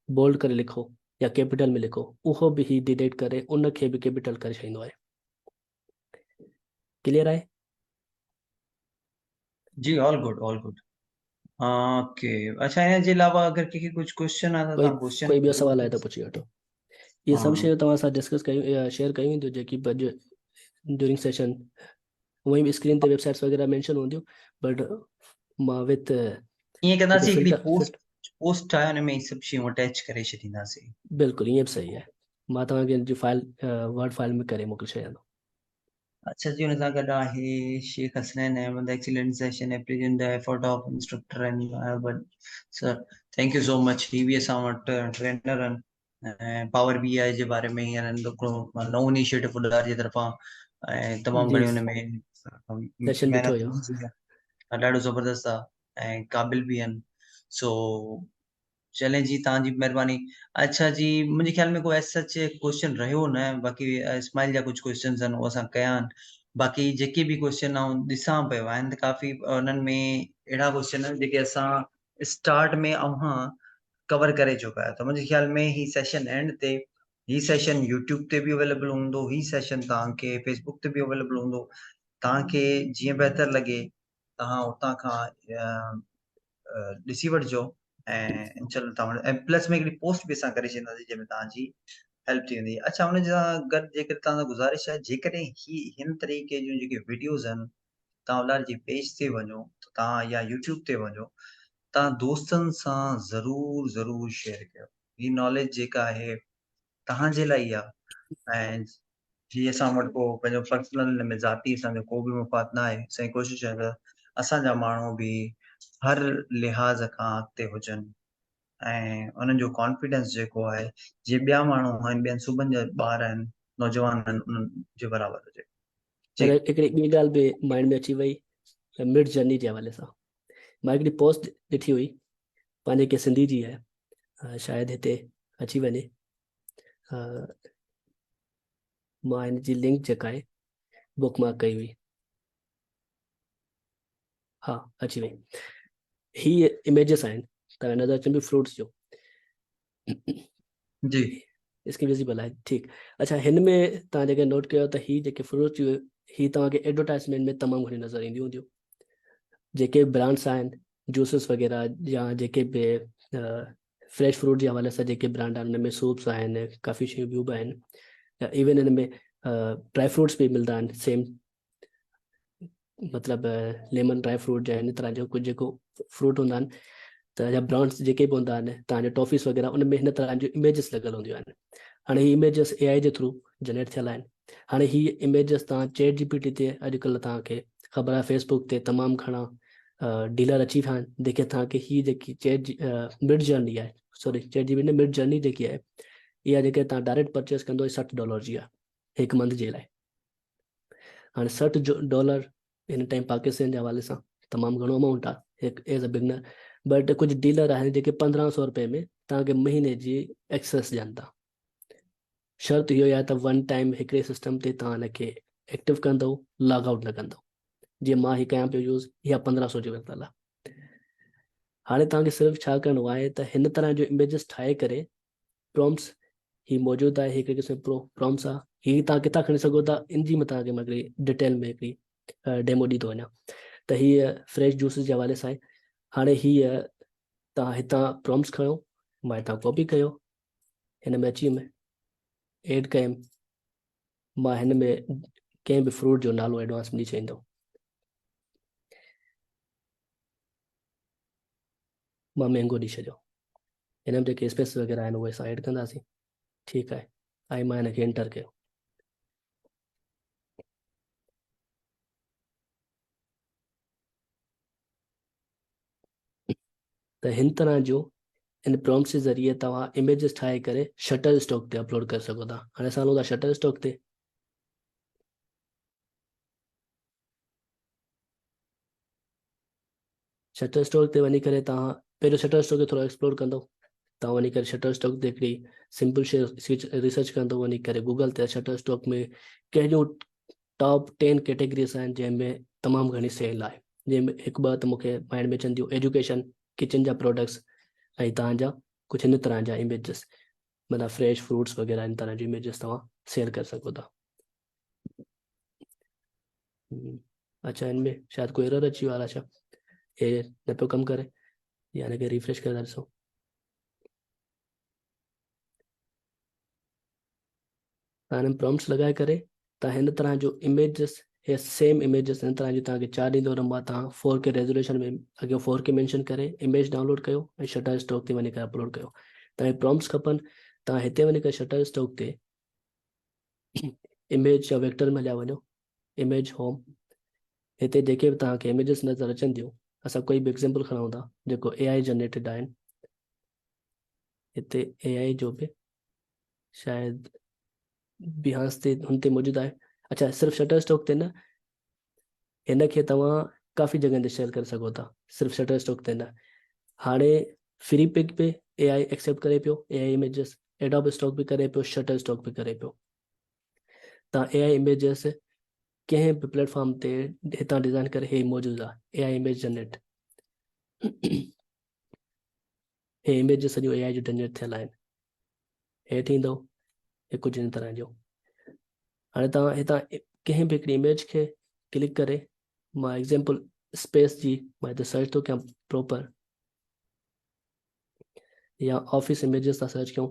بولڊ ڪري لکو يا ڪيپيٽل ۾ لکو، اهو به هي ڊيٽيڪٽ ڪري ان کي به ڪيپيٽل ڪري ڇڏيندو آهي. ڪليئر آهي؟ جي آل گڊ، آل گڊ. اوڪي، اچها ان جي علاوه اگر ڪنهن کي ڪجهه ڪويشچن آهي ته توهان ڪويشچن ڪوئي ٻيو سوال آهي ته پڇي وٺو. اهي سڀ شيون توهان سان ڊسڪس ڪيون شيئر ڪيون وينديون جيڪي به اڄ ڊيورنگ سيشن، هونئن به اسڪرين تي ويب سائيٽس وغيره مينشن هونديون، بٽ مان وٿ ائين ڪنداسين هڪڙي پوسٽ پوسٽ ٺاهي ان ۾ سڀ شيون اٽيچ ڪري ڇڏينداسين. بلڪل ائين به صحيح آهي، مان توهان کي ان جي فائل ورڊ فائل ۾ ڪري موڪلي ڇڏيان ٿو. اچها جي، ان سان گڏ آهي Sheikh Hasnain Ahmed, excellent session, appreciate the effort of instructor and sir, thank you so much. هي به اسان وٽ ٽرينر آهن ۽ پاور بي آء جي باري ۾ هينئر هڪڙو نئون انيشيٽو اڏار جي طرفان ۽ تمام گهڻي ان ۾ سيشن به ٿيو هيو، ڏاڍو زبردست آهي ۽ قابل به آهن. سو چلين جي توهان جي مهرباني. اڇا جي، منهنجي خيال ۾ ڪو ايز سچ ڪويشچن رهيو نه، باقي اسماعيل جا ڪجهه ڪويشچنز آهن اهي اسان ڪيا آهن، باقي جيڪي به ڪويشچن آئون ڏسان پيو آهن ته ڪافي انهن ۾ اهڙا ڪويشچن آهن جيڪي اسان اسٽارٽ ۾ اوهان ڪور ڪري چڪا آهيو، ته منهنجي خيال ۾ هي سيشن اينڊ تي هي سيشن يوٽيوب تي به اويليبل هوندو، هي سيشن توهان کي فيسبوڪ تي به اويليبل هوندو، توهان کي جيئن بهتر لڳي توهان اتان کان ڏسي وٺجو ۽ انشاء الله توهان ۽ پلس ۾ هڪڙي پوسٽ به اسان ڪري ڇڏينداسين جنهن ۾ توهان جي هيلپ ٿي ويندي. اڇا ان سان گڏ جيڪڏهن توهان سان گذارش آهي جيڪڏهن هي هن طريقي جون جيڪي وڊيوز آهن توهان الار جي پيج تي وڃو ته توهان يا يوٽيوب تي وڃو توهان دوستن سان ضرور ضرور شيئر ڪيو. هي ناليج جيڪا آهي توهان جي لاء ئي آهي ۽ جي اسان وٽ ڪو پنهنجو پرسنل ان ۾ ذاتي اسان جو ڪو به مفاد نه آهي. اسان جي ڪوشش آهي ته اسان جا ماڻهو به هر لحاظ کان اڳتي هجن ۽ انهن جو ڪانفيڊنس جيڪو آهي جي ٻيا ماڻهو آهن ٻين صوبن جا ٻار آهن نوجوان آهن انهن جي برابر هجي. جي هڪڙي ٻي ڳالهه به مائنڊ ۾ اچي وئي مڊ جرني جي حوالي سان مان هڪڙي پوسٽ ڏٺي هئي پنهنجي ڪنهن سنڌي جي آهي شايد هتي اچي وڃي مان هن جي لنڪ جيڪا آهي بڪ مارڪ ڪئي هئي ها اچي وئي. هي اميجز آهن توهان نظر اچن پيون فروٽس جو. جي اسڪرين وزيبل آهي ٺيڪ. اڇا هن ۾ توهان جيڪي نوٽ ڪيو ته هي جيڪي فروٽس جون هي توهان کي ايڊورٽائزمينٽ ۾ تمام گهڻي نظر اينديون هونديون. جيڪي برانڊس آهن جوسز وغيره يا جيڪي به فريش فروٽ جي حوالي سان جيڪي برانڊ آهن ان ۾ سوپس آهن ڪافي شيون ٻيون به آهن يا ايون ان ۾ ڊرائي فروٽس به ملدا آهن سيم مطلب ليمن ڊرائي فروٽ جا ان طرح جو ڪجهه جيڪو فروٽ هوندا آهن ته يا برانڊس جيڪي به هوندا آهن تان جو ٽافيس وغيره ان ۾ هن طرح جون اميجز لڳل هونديون آهن. هاڻي هي اميجز اي آء جي ٿرو جنريٽ ٿيل آهن. هاڻي هي اميجز تان چيٽ جي پي ٽي تي اڄڪلهه تان کي خبر آهي فيسبوڪ تي تمام گهڻا ڊيلر اچي ويا آهن جيڪي تان کي هي جيڪي چيٽ جي مڊ جرني آهي سوري چيٽ جي پي نه مڊ جرني جيڪي آهي اها جيڪي تان ڊائريڪٽ پرچيز ڪندو 60 ڊالر جي آهي هڪ منٿ جي لاء. هاڻي 60 ڊالر هن ٽائيم پاڪستان جي حوالي سان تمام گهڻو امائونٽ آهي هڪ ايز ا بگنر، بٽ ڪجهه ڊيلر آهن جيڪي 1500 روپئي ۾ تان کي مهيني جي ايڪسيس ڏين ٿا. شرط اهو آهي ته ون ٽائيم هڪڙي سسٽم تي توهان ان کي ايڪٽو ڪندو لاگ آئوٽ نه ڪندو. جيئن مان هي ڪيان پيو يوز اها 1500 جي ورتل آهي. هاڻي توهان کي صرف ڇا ڪرڻو آهي ته هن طرح جو اميجز ٺاهي ڪري پرومپٽس هي موجود آهي هڪڙي قسم جو پرومپٽس آهي هي توهان ڪٿان کڻي سگهو ٿا ان جي مان توهان کي مان هڪڙي ڊيٽيل ۾ هڪڙي ڊيمو ڏي ٿو وڃان ته هي فريش جوسز جي حوالي سان آهي. هاڻي هي توهان هتان پرومپٽس کڻو مان هتان ڪاپي ڪيو هن ۾ اچي ويم ايڊ ڪيم مان هن ۾ ڪنهن به فروٽ جو نالو ايڊوانس ۾ ڏئي ڇڏيندم. مان مينگو ڏئي ڇڏيو. هن ۾ جيڪي اسپيس وغيره آهن اهي اسان ايڊ ڪنداسين. ٺيڪ آهي ۽ مان هن کي انٽر ڪيو. ته هن طرح جو ان پرامپٽس جي ذريعي توهان اميجز ٺاهي ڪري شٽر اسٽاڪ تي اپلوڊ ڪري سگهو ٿا. هاڻي اسان هلون ٿا شٽر اسٽاڪ تي. شٽر اسٽاڪ تي وڃي ڪري توهان پهريون شٽر اسٽاڪ کي ٿورو ايڪسپلور ڪندو. توهان وڃي ڪري شٽر اسٽاڪ تي هڪڙي سمپل شي ريسرچ ڪندو وڃي ڪري گوگل تي شٽر اسٽاڪ ۾ ڪهڙيون ٽاپ 10 ڪيٽيگريز آهن جنهن ۾ تمام گهڻي سيل آهي جنهن ۾ هڪ ٻه ته مونکي مائنڊ ۾ اچن ٿيون ايجوڪيشن ڪچن جا پروڊڪٽس ۽ توهان جا ڪجهه هن طرح جا اميجز معنيٰ فريش فروٽس وغيره هن طرح جون اميجز توهان سيل ڪري سگهو ٿا. اچھا هن ۾ شايد ڪو ايرر اچي ويو آهي ڇا هي نه پيو ڪم ڪري يا هن کي ريفريش ڪري ٿا ڏسون. توهان هن پرامپٽس لڳائي ڪري توهان هن طرح جو اميجز هي سيم اميجز هن طرح جو توهان کي چار ڏيندو رهندو آهي. توهان فور ڪي ريزوليوشن ۾ اڳيان فور ڪي مينشن ڪري اميج ڊائونلوڊ ڪيو ۽ شٽر اسٽاڪ تي وڃي ڪري اپلوڊ ڪيو. توهان کي پرامپٽس کپن توهان هتي وڃي ڪري شٽر اسٽاڪ تي اميج يا ويڪٽر ۾ هليا وڃو اميج هوم هتي جيڪي به توهان کي اميجز نظر اچن ٿيون اسان ڪوئي به ايگزامپل کڻون ٿا جيڪو اي آء جنريٽيڊ آهن هتي اي آء جو به شايد بيهانس تي هن تي موجود آهي. اچھا صرف شٽر اسٽاڪ تي نه هن کي توهان ڪافي جڳهن تي شيئر ڪري سگهو ٿا صرف شٽر اسٽاڪ تي نه. هاڻي فري پڪ به اي آء ايڪسيپٽ ڪري پيو اي آء اميجز ايڊوب اسٽاڪ به ڪري پيو شٽر اسٽاڪ به ڪري پيو. توهان اي آء اميجز ڪنهن به پليٽ فارم تي هتان ڊزائن ڪري هي موجود آهي اي آء اميج جنريٽ هي اميج سڄو اي آء جو جنريٽ ٿيل آهن. هيٺ ايندو هي ڪجهه هن طرح جو. هاڻي توهان هتان ڪنهن به هڪڙي اميج کي ڪلڪ ڪري مان ايگزامپل اسپيس جي مان هتي سرچ ٿو ڪيان پراپر या ऑफिस इमेजेस था सर्च कयूं।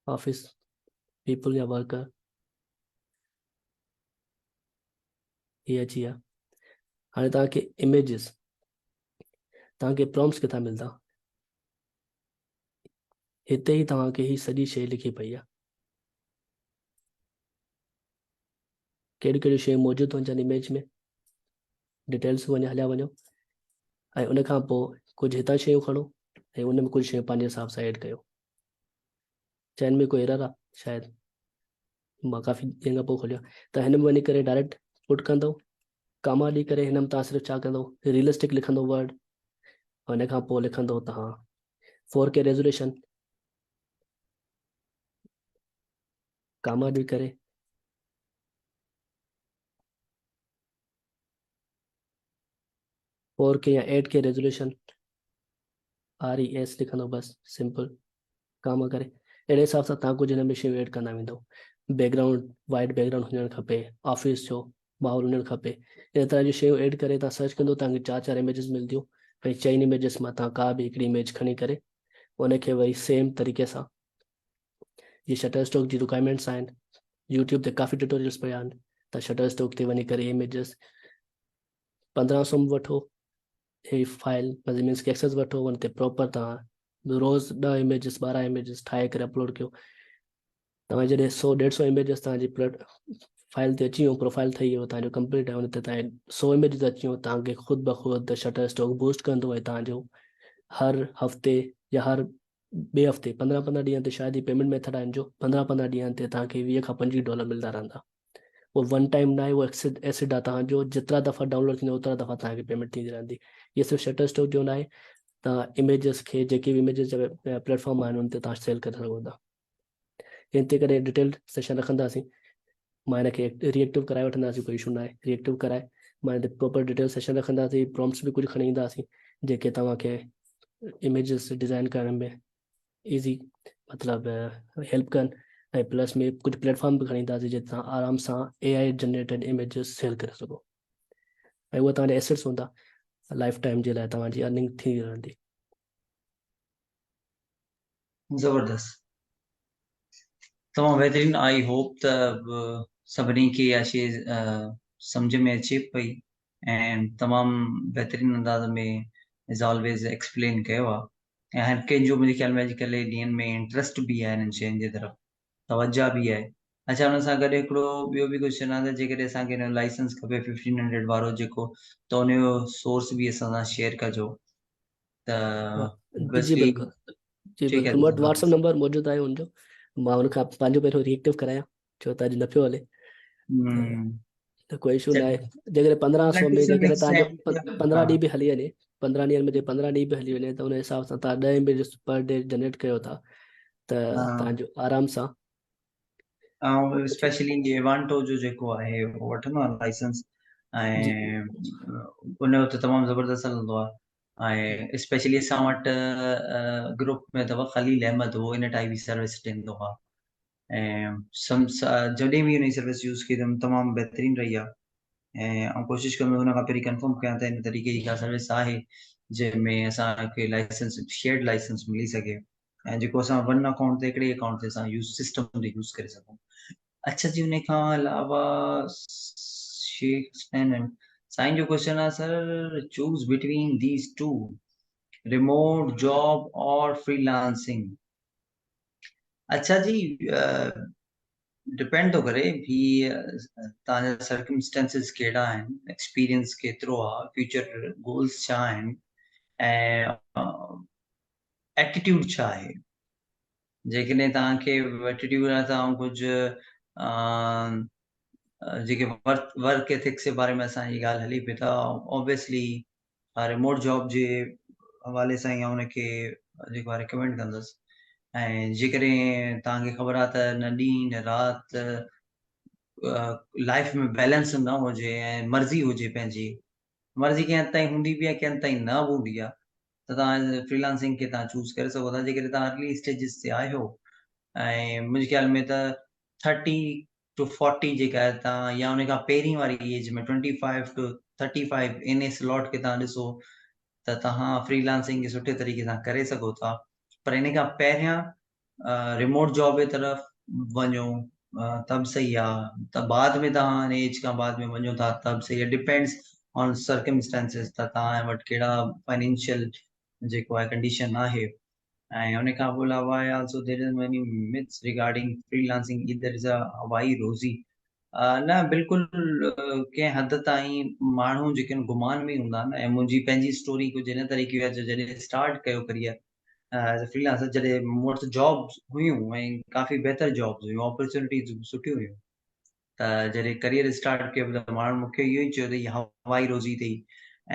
ऑफिस पीपल या वर्कर, हीअ अची विया। हाणे तव्हांखे इमेजेस, तव्हांखे प्रॉम्प्ट्स किथां मिलंदा, हिते ई तव्हांखे ही सॼी शइ लिखी पई आहे, कहिड़ियूं कहिड़ियूं शयूं मौजूदु हुजनि इमेज में, डिटेल्स वञी हलिया वञो ऐं उन खां पोइ कुझु हितां शयूं खणो ऐं उन में कुझु शयूं पंहिंजे हिसाब सां एड कयो। चइनि में कोई एरर आहे शायदि, मां काफ़ी ॾींहनि खां पोइ खोलियो आहे। त हिन में वञी करे डायरेक्ट पुट कंदव, कामा ॾेई करे हिन में तव्हां सिर्फ़ु छा कंदव, रियलिस्टिक लिखंदव वर्ड, उन खां पोइ लिखंदव तव्हां 4K resolution, Cama ॾेई करे 4K या 8K resolution, R E S लिखंदव बसि सिंपल कामा करे। अहिड़े हिसाब सां तव्हां कुझु हिन में शयूं एड कंदा वेंदव। बैकग्राउंड वाइट बैकग्राउंड हुजणु खपे, ऑफिस जो माहौल हुजणु खपे, इन तरह जूं शयूं एड करे तव्हां सर्च कंदव, तव्हांखे चारि चारि इमेजेस मिलंदियूं ऐं चइनि इमेजेस मां तव्हां का बि हिकिड़ी इमेज खणी करे उनखे वरी सेम तरीक़े सां, जीअं शटर स्टॉक जी रिक्वायरमेंट्स आहिनि, यूट्यूब ते काफ़ी ट्यूटोरियल्स पिया आहिनि, त शटर स्टॉक ते वञी करे इमेजेस 1500 में वठो, ही फाइल मीन्स की एक्सेस वठो, उन ते प्रॉपर तव्हां रोज़ 10 इमेजेस 12 इमेजेस ठाहे करे अपलोड कयो। तव्हां जॾहिं 100 150 इमेजेस तव्हांजी फाइल ते अची वियो, प्रोफाइल ठही वियो तव्हांजो कंप्लीट, ऐं उन ते तव्हां 100 इमेजेस अची वियो, तव्हांखे ख़ुदि ब ख़ुदि शटर स्टॉक बूस्ट कंदो ऐं तव्हांजो हर हफ़्ते या हर ॿिए हफ़्ते 15-15 ॾींहनि ते शायदि ही पेमेंट मेथड आहे जो 15-15 ॾींहनि ते तव्हांखे 20 खां 25 डॉलर मिलंदा रहंदा। उहो वन टाइम न आहे, उहो एसिड आहे तव्हांजो, जेतिरा दफ़ा डाउनलोड थींदो ओतिरा दफ़ा तव्हांखे पेमेंट थींदी रहंदी। इहो सिर्फ़ु शटर स्टॉक जो न आहे, तव्हां इमेजेस खे जेके बि इमेजेस जा प्लेटफॉर्म आहिनि उन ते तव्हां सेल करे सघो था। इन ते कॾहिं डिटेल सेशन रखंदासीं, मां हिनखे रिएक्टिव कराए वठंदासीं, कोई इशू न आहे, रिएक्टिव कराए मां हिन ते प्रॉपर डिटेल सेशन रखंदासीं, प्रॉम्प्ट्स बि कुझु खणी ईंदासीं जेके तव्हांखे इमेजेस डिज़ाइन करण में इज़ी मतिलबु हेल्प कनि, ऐं प्लस में कुझु प्लेटफॉर्म बि खणी ईंदासीं जिते तव्हां आराम सां ए I generated images cell करे सघो, ऐं उहे तव्हांजा एसेट्स हूंदा लाइफ टाइम जे लाइ, तव्हांजी अर्निंग थी रहंदी। ज़बरदस्त, तमामु बहितरीन। I hope त सभिनी खे इहा शइ सम्झ में अचे पई ऐं तमामु बहितरीन अंदाज़ में एज़ ऑलवेज़ एक्सप्लेन कयो आहे। ऐं हर कंहिंजो मुंहिंजे ख़्याल में अॼुकल्ह जे ॾींहंनि में इंट्रस्ट बि आहे हिननि शयुनि जे तरफ़, तवज्जो बि आहे। अच्छा, हुन सां गॾु हिकिड़ो ॿियो बि क्वेश्चन आहे त जेकॾहिं असांखे हिन लाइसेंस खपे 1500 वारो जेको, त हुनजो सोर्स बि असां सां शेयर कजो। त जी बिल्कुलु, जी बिल्कुलु, मूं वटि व्हाट्सएप नंबर मौजूदु आहे हुनजो, मां हुनखां पंहिंजो पहिरियों रिएक्टिव करायां, छो त अॼु न पियो हले, त कोई इशू न आहे। जेकॾहिं 1500 में जेकॾहिं तव्हांजो 15 ॾींहं बि हली वञे, 15 ॾींहंनि में जे 15 ॾींहं बि हली वञे, त उन हिसाब सां तव्हां 10 इमेजेस पर डे जनरेट कयो था, त तव्हांजो आराम सां। ऐं स्पेशली एवांटो जो जेको आहे उहो वठंदो आहे लाइसेंस, ऐं उनजो त तमामु ज़बरदस्त हलंदो आहे। ऐं स्पेशली असां वटि ग्रुप में अथव ख़लील अहमद, उहो इन टाइप जी सर्विस ॾींदो आहे, ऐं जॾहिं बि हुन जी सर्विस यूज़ कई अथमि तमामु बहितरीन रही आहे। ऐं आउं कोशिशि कंदुमि हुन खां पहिरीं कन्फर्म कयां त हिन तरीक़े जी का सर्विस आहे जंहिंमें असांखे लाइसेंस, शेयर्ड लाइसेंस मिली सघे, ऐं जेको असां वन अकाउंट ते हिकिड़े अकाउंट ते असां यूज़ सिस्टम ते यूज़ करे सघूं। अच्छा जी, उन खां अलावा शेख साईं जो क्वेश्चन आहे sir, choose between these two, remote job और फ्रीलांसिंग। अच्छा जी, डिपेंड थो करे ही तव्हांजा सर्कमस्टेंसिस कहिड़ा आहिनि, एक्सपीरियंस केतिरो आहे, फ्यूचर गोल्स छा आहिनि, ऐं एटीट्यूड छा आहे। जेकॾहिं तव्हांखे एटीट्यूड आहे त ऐं कुझु जेके वर्क एथिक्स जे बारे में असांजी ॻाल्हि हली पई, त ऑब्वियसली रिमोट जॉब जे हवाले सां ई आउं हुनखे जेको आहे रिकमेंड कंदुसि। ऐं जेकॾहिं तव्हांखे ख़बर आहे त न ॾींहुं न राति लाइफ में बैलेंस न हुजे ऐं मर्ज़ी हुजे पंहिंजी, मर्ज़ी कंहिं हद ताईं हूंदी बि आहे, कंहिं हद ताईं न बि हूंदी आहे, त तव्हां फ्रीलांसिंग खे तव्हां चूज़ करे सघो था। जेकॾहिं तव्हां अर्ली स्टेजिस ते आहियो ऐं मुंहिंजे ख़्याल में त 30 to 40 जेका आहे तव्हां, या उन खां पहिरीं वारी एज में 25 to 35 ان سلاٽ کي توهان ڏسو ته توهان فري لانسنگ کي سٺي طريقي سان ڪري سگهو ٿا پر ان کان پهريان ريموٽ جاب جي طرف وڃو ته به صحيح آ ته بعد ۾ توهان ان ايج کان بعد ۾ وڃو ٿا ته به صحيح آ ڊپينڊس آن سرڪمسٽانسز ته توهان وٽ ڪهڙا فائنينشل جيڪو آهي ڪنڊيشن آهي ۽ ان کان پوء علاوه آهي also there is many myths regarding freelancing either is a هوائي روزي نه بلڪل ڪنهن حد تائين ماڻهو جيڪي گمان ۾ هوندا آهن ۽ منهنجي پنهنجي اسٽوري ڪجهه هن طريقي هئي جو جڏهن اسٽارٽ ڪيو career as a free lancer جڏهن مون وٽ جابس هيون ۽ ڪافي بهتر جابس هيون اپرچونيٽيز سٺيون هيون ته جڏهن ڪريئر اسٽارٽ ڪيو ته ماڻهن مون کي اهو ئي چيو ته هي هوائي روزي اٿئي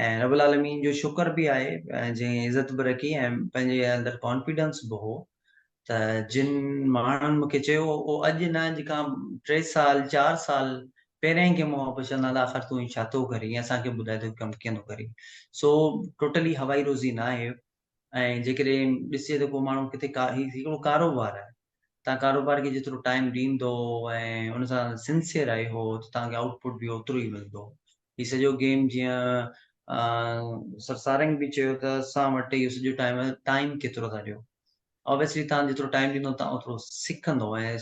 ۽ رب العالمين جو شڪر به آهي جنهن عزت به رکي ۽ پنهنجي اندر ڪانفيڊنس به هو ته جن ماڻهن مون کي چيو اهو اڄ نه اڄ کان 3 سال 4 سال پهريان ئي ڪنهن مون کان پڇندا ته آخر تون هي ڇا ٿو ڪرين اسان کي ٻڌائي ته ڪم ڪيئن ٿو ڪرين. سو ٽوٽلي هوائي روزي نه آهي ۽ جيڪڏهن ڏسجي ته ڪو ماڻهو ڪٿي ڪا هي هڪڙو ڪاروبار آهي تان ڪاروبار کي جيترو ٽائيم ڏيندو ۽ ان سان سنسيئر آهيو ته تان کي آئوٽ پٽ به اوترو ئي ملندو. هي سڄو گيم جيئن سر سارنگ به چيو ته اسان وٽ اهو سڄو ٽائيم آهي ٽائيم ڪيترو ٿا ڏيو آبويسلي تان جيترو ٽائيم ڏيندو تان اوترو سکندو ۽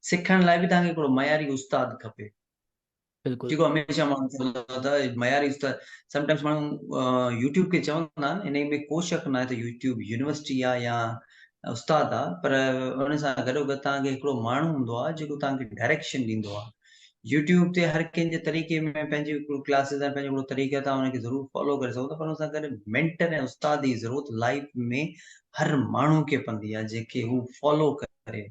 سکڻ لاء به تان کي هڪڙو معياري استاد کپي. بلڪل. جيڪو هميشه ماڻهو چوندو آهي ته معياري استاد سم ٽائمز ماڻهو يوٽيوب کي چوندا آهن انهي ۾ ڪو شڪ ناهي ته يوٽيوب يونيورسٽي آهي يا استاد آهي پر ان سان گڏو گڏ توهان کي هڪڙو ماڻهو هوندو آهي جيڪو توهان کي ڊائريڪشن ڏيندو آهي يوٽيوب تي هر ڪنهن جي طريقي ۾ پنهنجي هڪڙو ڪلاسز ۽ پنهنجو هڪڙو طريقو آهي توهان ان کي ضرور فالو ڪري سگهو ٿا پر ان سان گڏ مينٽر ۽ استاد جي ضرورت لائف ۾ هر ماڻهو کي پوندي آهي جنهن کي هو فالو ڪري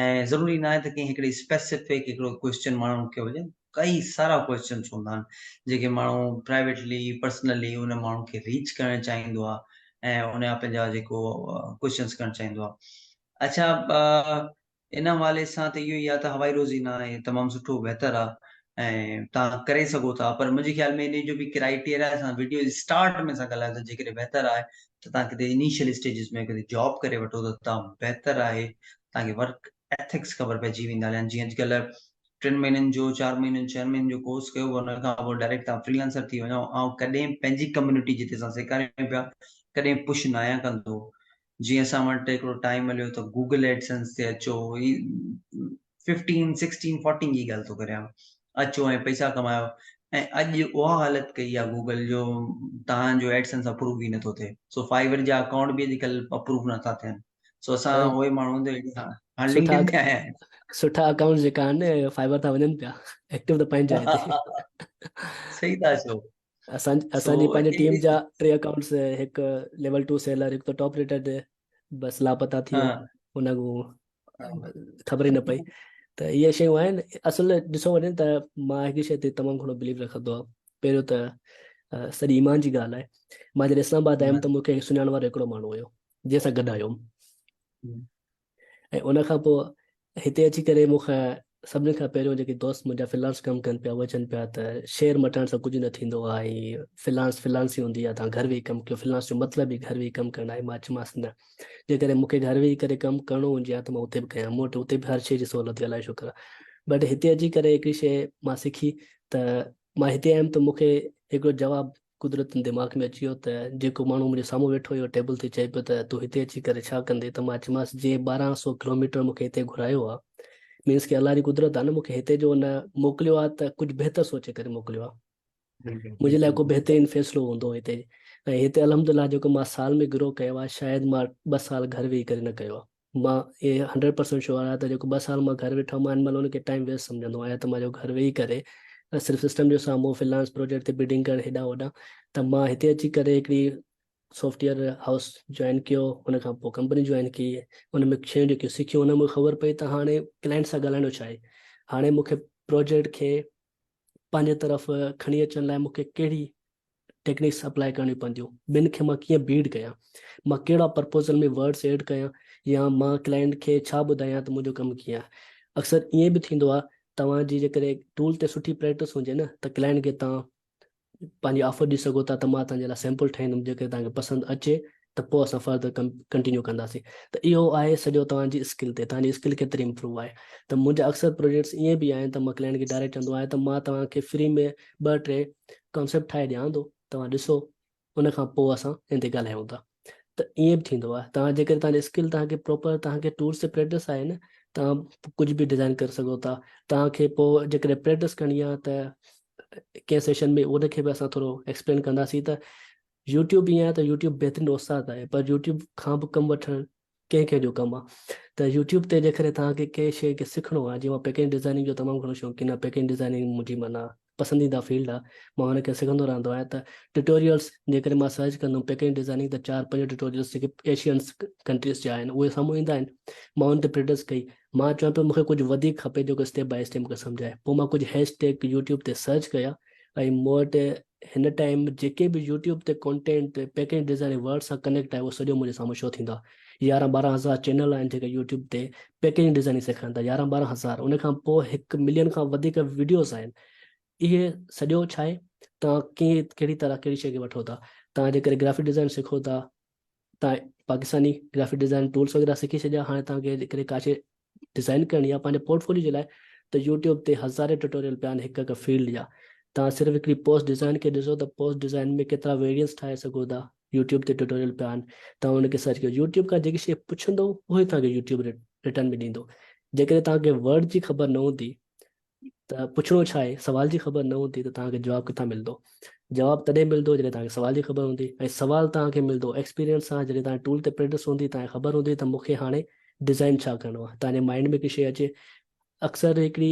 ۽ ضروري ناهي ته ڪنهن هڪڙي اسپيسفڪ هڪڙو ڪوئسچن ماڻهن کي هجي، ڪئي سارا ڪوئسچنس هوندا آهن جيڪي ماڻهو پرائيويٽلي پرسنلي ان ماڻهو کي ريچ ڪرڻ چاهيندو آهي ۽ ان جا پنهنجا جيڪو ڪوئسچنس ڪرڻ چاهيندو آهي. اڇا ان حوالي سان ته اهو ئي آهي ته هوائي روزي نه آهي تمام سٺو بهتر آهي ۽ توهان ڪري سگهو ٿا پر منهنجي خيال ۾ ان جو به ڪرائيٽيريا اسان وڊيو اسٽارٽ ۾ اسان ڳالهايو ته جيڪڏهن بهتر آهي ته توهان ڪٿي انيشل اسٽيجز ۾ ڪٿي جاب ڪري وٺو ته تمام بهتر آهي توهان کي ورڪ ايٿڪس خبر پئجي ويندا هليا جيئن اڄڪلهه 3 مهينن جو 4 مهينن 6 مهينن جو ڪورس ڪيو ان کان پوء ڊائريڪٽ توهان فري لانسر ٿي وڃو. آئون ڪڏهن پنهنجي ڪميونٽي جتي اسان سيکاريون پيا ڪڏهن پش نه آهيان ڪندو. جيئن اسان وٽ هڪڙو ٽائيم هليو ته گوگل ايڊسنس تي اچو، هي 15 16 14 جي ڳالهه ٿو ڪريان، اچو ۽ پئسا ڪمايو ۽ اڄ اها حالت ڪئي آهي گوگل جو تهان جو ايڊسنس اپروو ئي نٿو ٿئي. سو فائيور جا اڪائونٽ به اڄڪلهه اپروو نٿا ٿين. سو اسان اهي ماڻهو هاڻي لنڪڊ ان تي آيا آهن. سٺا اڪائونٽ جيڪا آهن فائيور تان وڃن پيا ايڪٽو ته پنهنجي جاء تي. صحيح ٿا چئو. اسان اسان جي پنهنجي ٽيم جا 3 اڪائونٽس، هڪ ليول 2 سيلر، هڪ ته ٽاپ ريٽيڊ بس لاپتا ٿي ويو، ان کان خبر ئي نه پئي. ته اهي شيون آهن. اصل ڏسو وڃي ته مان هڪ شيء تي تمام گهڻو بليف رکندو آهيان. پهريون ته سڄي ايمان جي ڳالهه آهي. مان جڏهن اسلام آباد آيم ته مون کي سڃاڻڻ وارو هڪڙو ماڻهو هيو جنهن سان گڏ آيو هوم ۽ ان کان پوء هتي اچي ڪري مون کان سڀني کان پهريون جيڪي دوست منهنجا فلانس ڪم ڪن پيا اهي چون پيا ته شعر مٽائڻ سان ڪجهه نه ٿيندو آهي ۽ فلانس فلانس ئي هوندي آهي، توهان گهر ويهي ڪم ڪيو، فلانس جو مطلب ئي گهر ويهي ڪم ڪرڻ آهي. مان چيومانس نه، جيڪڏهن مون کي گهر ويهي ڪري ڪم ڪرڻو هجي ها ته مان اتي به ڪيان، مون وٽ اتي به هر شيء جي سهولت هئي، الله جو شڪر آهي. بٽ هتي اچي ڪري هڪڙي شيء مان سکي ته مان هتي آيم ته مون کي هڪڙو جواب قدرتن دماغ ۾ اچي ويو ته جيڪو ماڻهو منهنجي سامهون ويٺو هيو ٽيبل تي چئي پيو ته تون هتي اچي ڪري ڇا ڪندين ته مان چيومانس جنهن 1200 ڪلوميٽر مون کي هتي گهرايو آهي مينس ڪي الله جي قدرت آهي نه مون کي هتي جو ان موڪليو آهي ته ڪجهه بهتر سوچي ڪري موڪليو آهي منهنجي لاء ڪو بهترين فيصلو هوندو هتي ۽ هتي الحمدلله جيڪو مان سال ۾ گرو ڪيو آهي شايد مان 2 سال گهر ويهي ڪري نه ڪيو آهي. مان اهي 100% شوئر آهيان ته جيڪو 2 سال مان گهر ويٺو مان هن مهل ان کي ٽائيم ويسٽ سمجهندو آهيان ته مان جو گهر ويهي ڪري صرف سسٽم جو سامهون فريلانس پروجيڪٽ تي بڊنگ ڪرڻ هيڏانهن هوڏانهن ته مان هتي اچي ڪري هڪڙي سافٽ ويئر هائوس جوائن ڪيو ان کان پوء ڪمپني جوائن ڪئي ان ۾ شيون جيڪيون سکيون ان ۾ خبر پئي ته هاڻي ڪلائنٽ سان ڳالهائڻو ڇا آهي، هاڻي مون کي پروجيڪٽ کي پنهنجي طرف کڻي اچڻ لاء مون کي ڪهڙي ٽيڪنڪس اپلائي ڪرڻيون پونديون، ٻين کي مان ڪيئن بيڊ ڪيان، مان ڪهڙا پرپوزل ۾ ورڊس ايڊ ڪيان يا مان ڪلائنٽ کي ڇا ٻڌايان ته منهنجو ڪم ڪيئن آهي. اڪثر ائين به ٿيندو آهي توهان جي جيڪڏهن ٽول تي سٺي پريڪٽس هجي نه ته ڪلائنٽ کي توهان پنهنجي آفر ڏئي سگهو ٿا ته مان توهان جي لاء سيمپل ٺاهيندم جيڪڏهن توهان کي پسند اچي ته پوء اسان فرڌر ڪم ڪنٽينيو ڪنداسين ته اهو آهي سڄو توهان جي اسڪل تي توهان جي اسڪل ڪيتري امپروو آهي ته منهنجا اڪثر پروجيڪٽس ائين به آهن ته مان ڪلائنٽ کي ڊائريڪٽ چوندو آهيان ته مان توهان کي فري ۾ ٻه ٽي ڪانسيپٽ ٺاهي ڏيان ٿو توهان ڏسو ان کان پوء اسان ان تي ڳالهايون ٿا ته ائين به ٿيندو آهي توهان جيڪڏهن توهان جي اسڪل توهان کي پراپر توهان کي ٽولس تي پريڪٽس آهي نه توهان ڪجهه به ڊزائن ڪري سگهو ٿا توهان کي پوء جيڪڏهن پريڪٽس ڪرڻي آهي ته ڪنهن سيشن ۾ ان کي به اسان ٿورو ايڪسپلين ڪنداسين ته يوٽيوب ائين آهي ته يوٽيوب بهترين استاد آهي پر يوٽيوب کان به ڪم وٺڻ ڪنهن ڪنهن جو ڪم آهي ته يوٽيوب تي جيڪڏهن توهان کي ڪنهن شيء کي سکڻو آهي جيئن مان پيڪيج ڊزائننگ جو تمام گهڻو شوقين آهيان پيڪيج ڊزائننگ منهنجي معنيٰ پسنديده فيلڊ آهي مان ان کي سکندو رهندو آهيان ته ٽيوٽوريلس جيڪڏهن مان سرچ ڪندم پيڪيج ڊزائننگ ته چار پنج ٽيوٽوريلس جيڪي ايشين ڪنٽريز جا آهن اهي سامهون ايندا آهن مان ان تي پريڪٽس ڪئي مان چوان پيو مون کي ڪجهه وڌيڪ کپي جيڪو اسٽيپ باء اسٽيپ مون کي سمجهائي پوء مان ڪجهه هيش ٽيگ يوٽيوب تي سرچ ڪيا ۽ مون وٽ هن ٽائيم جيڪي به يوٽيوب تي ڪونٽينٽ پيڪيج ڊزائننگ ورڊ سان ڪنيڪٽ آهي اهو سڄو منهنجي سامهون شو ٿيندو آهي يارهن ٻارهن هزار چينل آهن جيڪي يوٽيوب تي پيڪيج ڊزائننگ سيکارن ٿا يارهن ٻارهن هزار ان کان پوء هڪ ملين کان وڌيڪ وڊيوز آهن اهي سڄو ڇا آهي توهان ڪيئن ڪهڙي طرح ڪهڙي شيء کي وٺو ٿا توهان جيڪڏهن گرافڪ ڊزائن سکو ٿا توهان پاڪستاني گرافڪ ڊزائن ٽولس وغيره سکي ڇڏيا هاڻي توهان کي جيڪڏهن ڪا شيء ڊزائن ڪرڻي آهي پنهنجي پورٽفوليو جي لاء ته يوٽيوب تي هزارين ٽيوٽوريل پيا آهن هڪ هڪ فيلڊ جا توهان صرف هڪڙي پوسٽ ڊزائن کي ڏسو ته پوسٽ ڊزائن ۾ ڪيترا ويريئنس ٺاهي سگهو ٿا يوٽيوب تي ٽيوٽوريل پيا آهن توهان ان کي سرچ ڪيو يوٽيوب کان جيڪي شيء پڇندو اهو ئي توهان کي يوٽيوب ريٽرن ۾ ڏيندو جيڪڏهن توهان کي ورڊ جي خبر نه هوندي ته پڇڻو ڇا آهي، سوال جي خبر نه هوندي ته توهان کي جواب ڪٿان ملندو؟ جواب تڏهن ملندو جڏهن توهان کي سوال جي خبر هوندي ۽ سوال توهان کي ملندو ايڪسپيرينس سان جڏهن توهان ٽول تي پريڪٽس هوندي توهان کي خبر هوندي ته مون کي هاڻي ڊزائن ڇا ڪرڻو آهي توهان جي مائنڊ ۾ هڪ شيء اچي اڪثر هڪڙي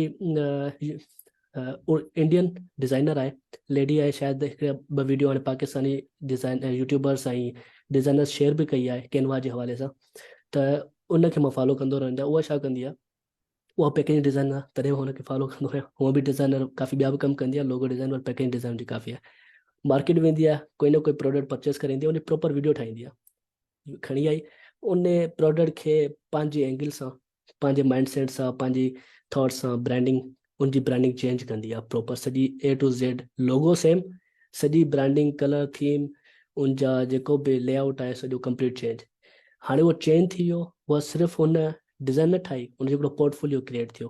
انڊين ڊزائنر آهي ليڊي آهي شايد هڪڙي ٻه ويڊيو هاڻي Pakistani design YouTubers ۽ designers share به ڪئي آهي ڪينوا جي حوالي سان ته ان کي مان فالو ڪندو رهندو آهيان اها ڇا ڪندي آهي اها پيڪيجنگ ڊزائن آهي تڏهن هن کي فالو ڪندو آهيان هونء به ڊزائنر ڪافي ٻيا به ڪم ڪندي آهي لوگو ڊزائن پر پيڪيجنگ ڊزائن جي ڪافي آهي مارڪيٽ ويندي آهي ڪوئي نه ڪوئي پروڊڪٽ پرچيز ڪري ايندي آهي ان جي پراپر ويڊيو ٺاهيندي آهي کڻي آئي ان پروڊڪٽ کي پنهنجي اينگل سان پنهنجي مائنڊ سيٽ سان پنهنجي ٿاٽ سان برانڊنگ ان جي برانڊنگ چينج ڪندي آهي پراپر سڄي A to Z logo same سڄي برانڊنگ ڪلر ٿيم ان جا جيڪو به لي آئوٽ آهي سڄو ڪمپليٽ چينج هاڻي اهو چينج ٿي ويو اها صرف ان ڊزائن نه ٺاهي ان جو هڪڙو پورٽ فوليو ڪريئيٽ ٿيو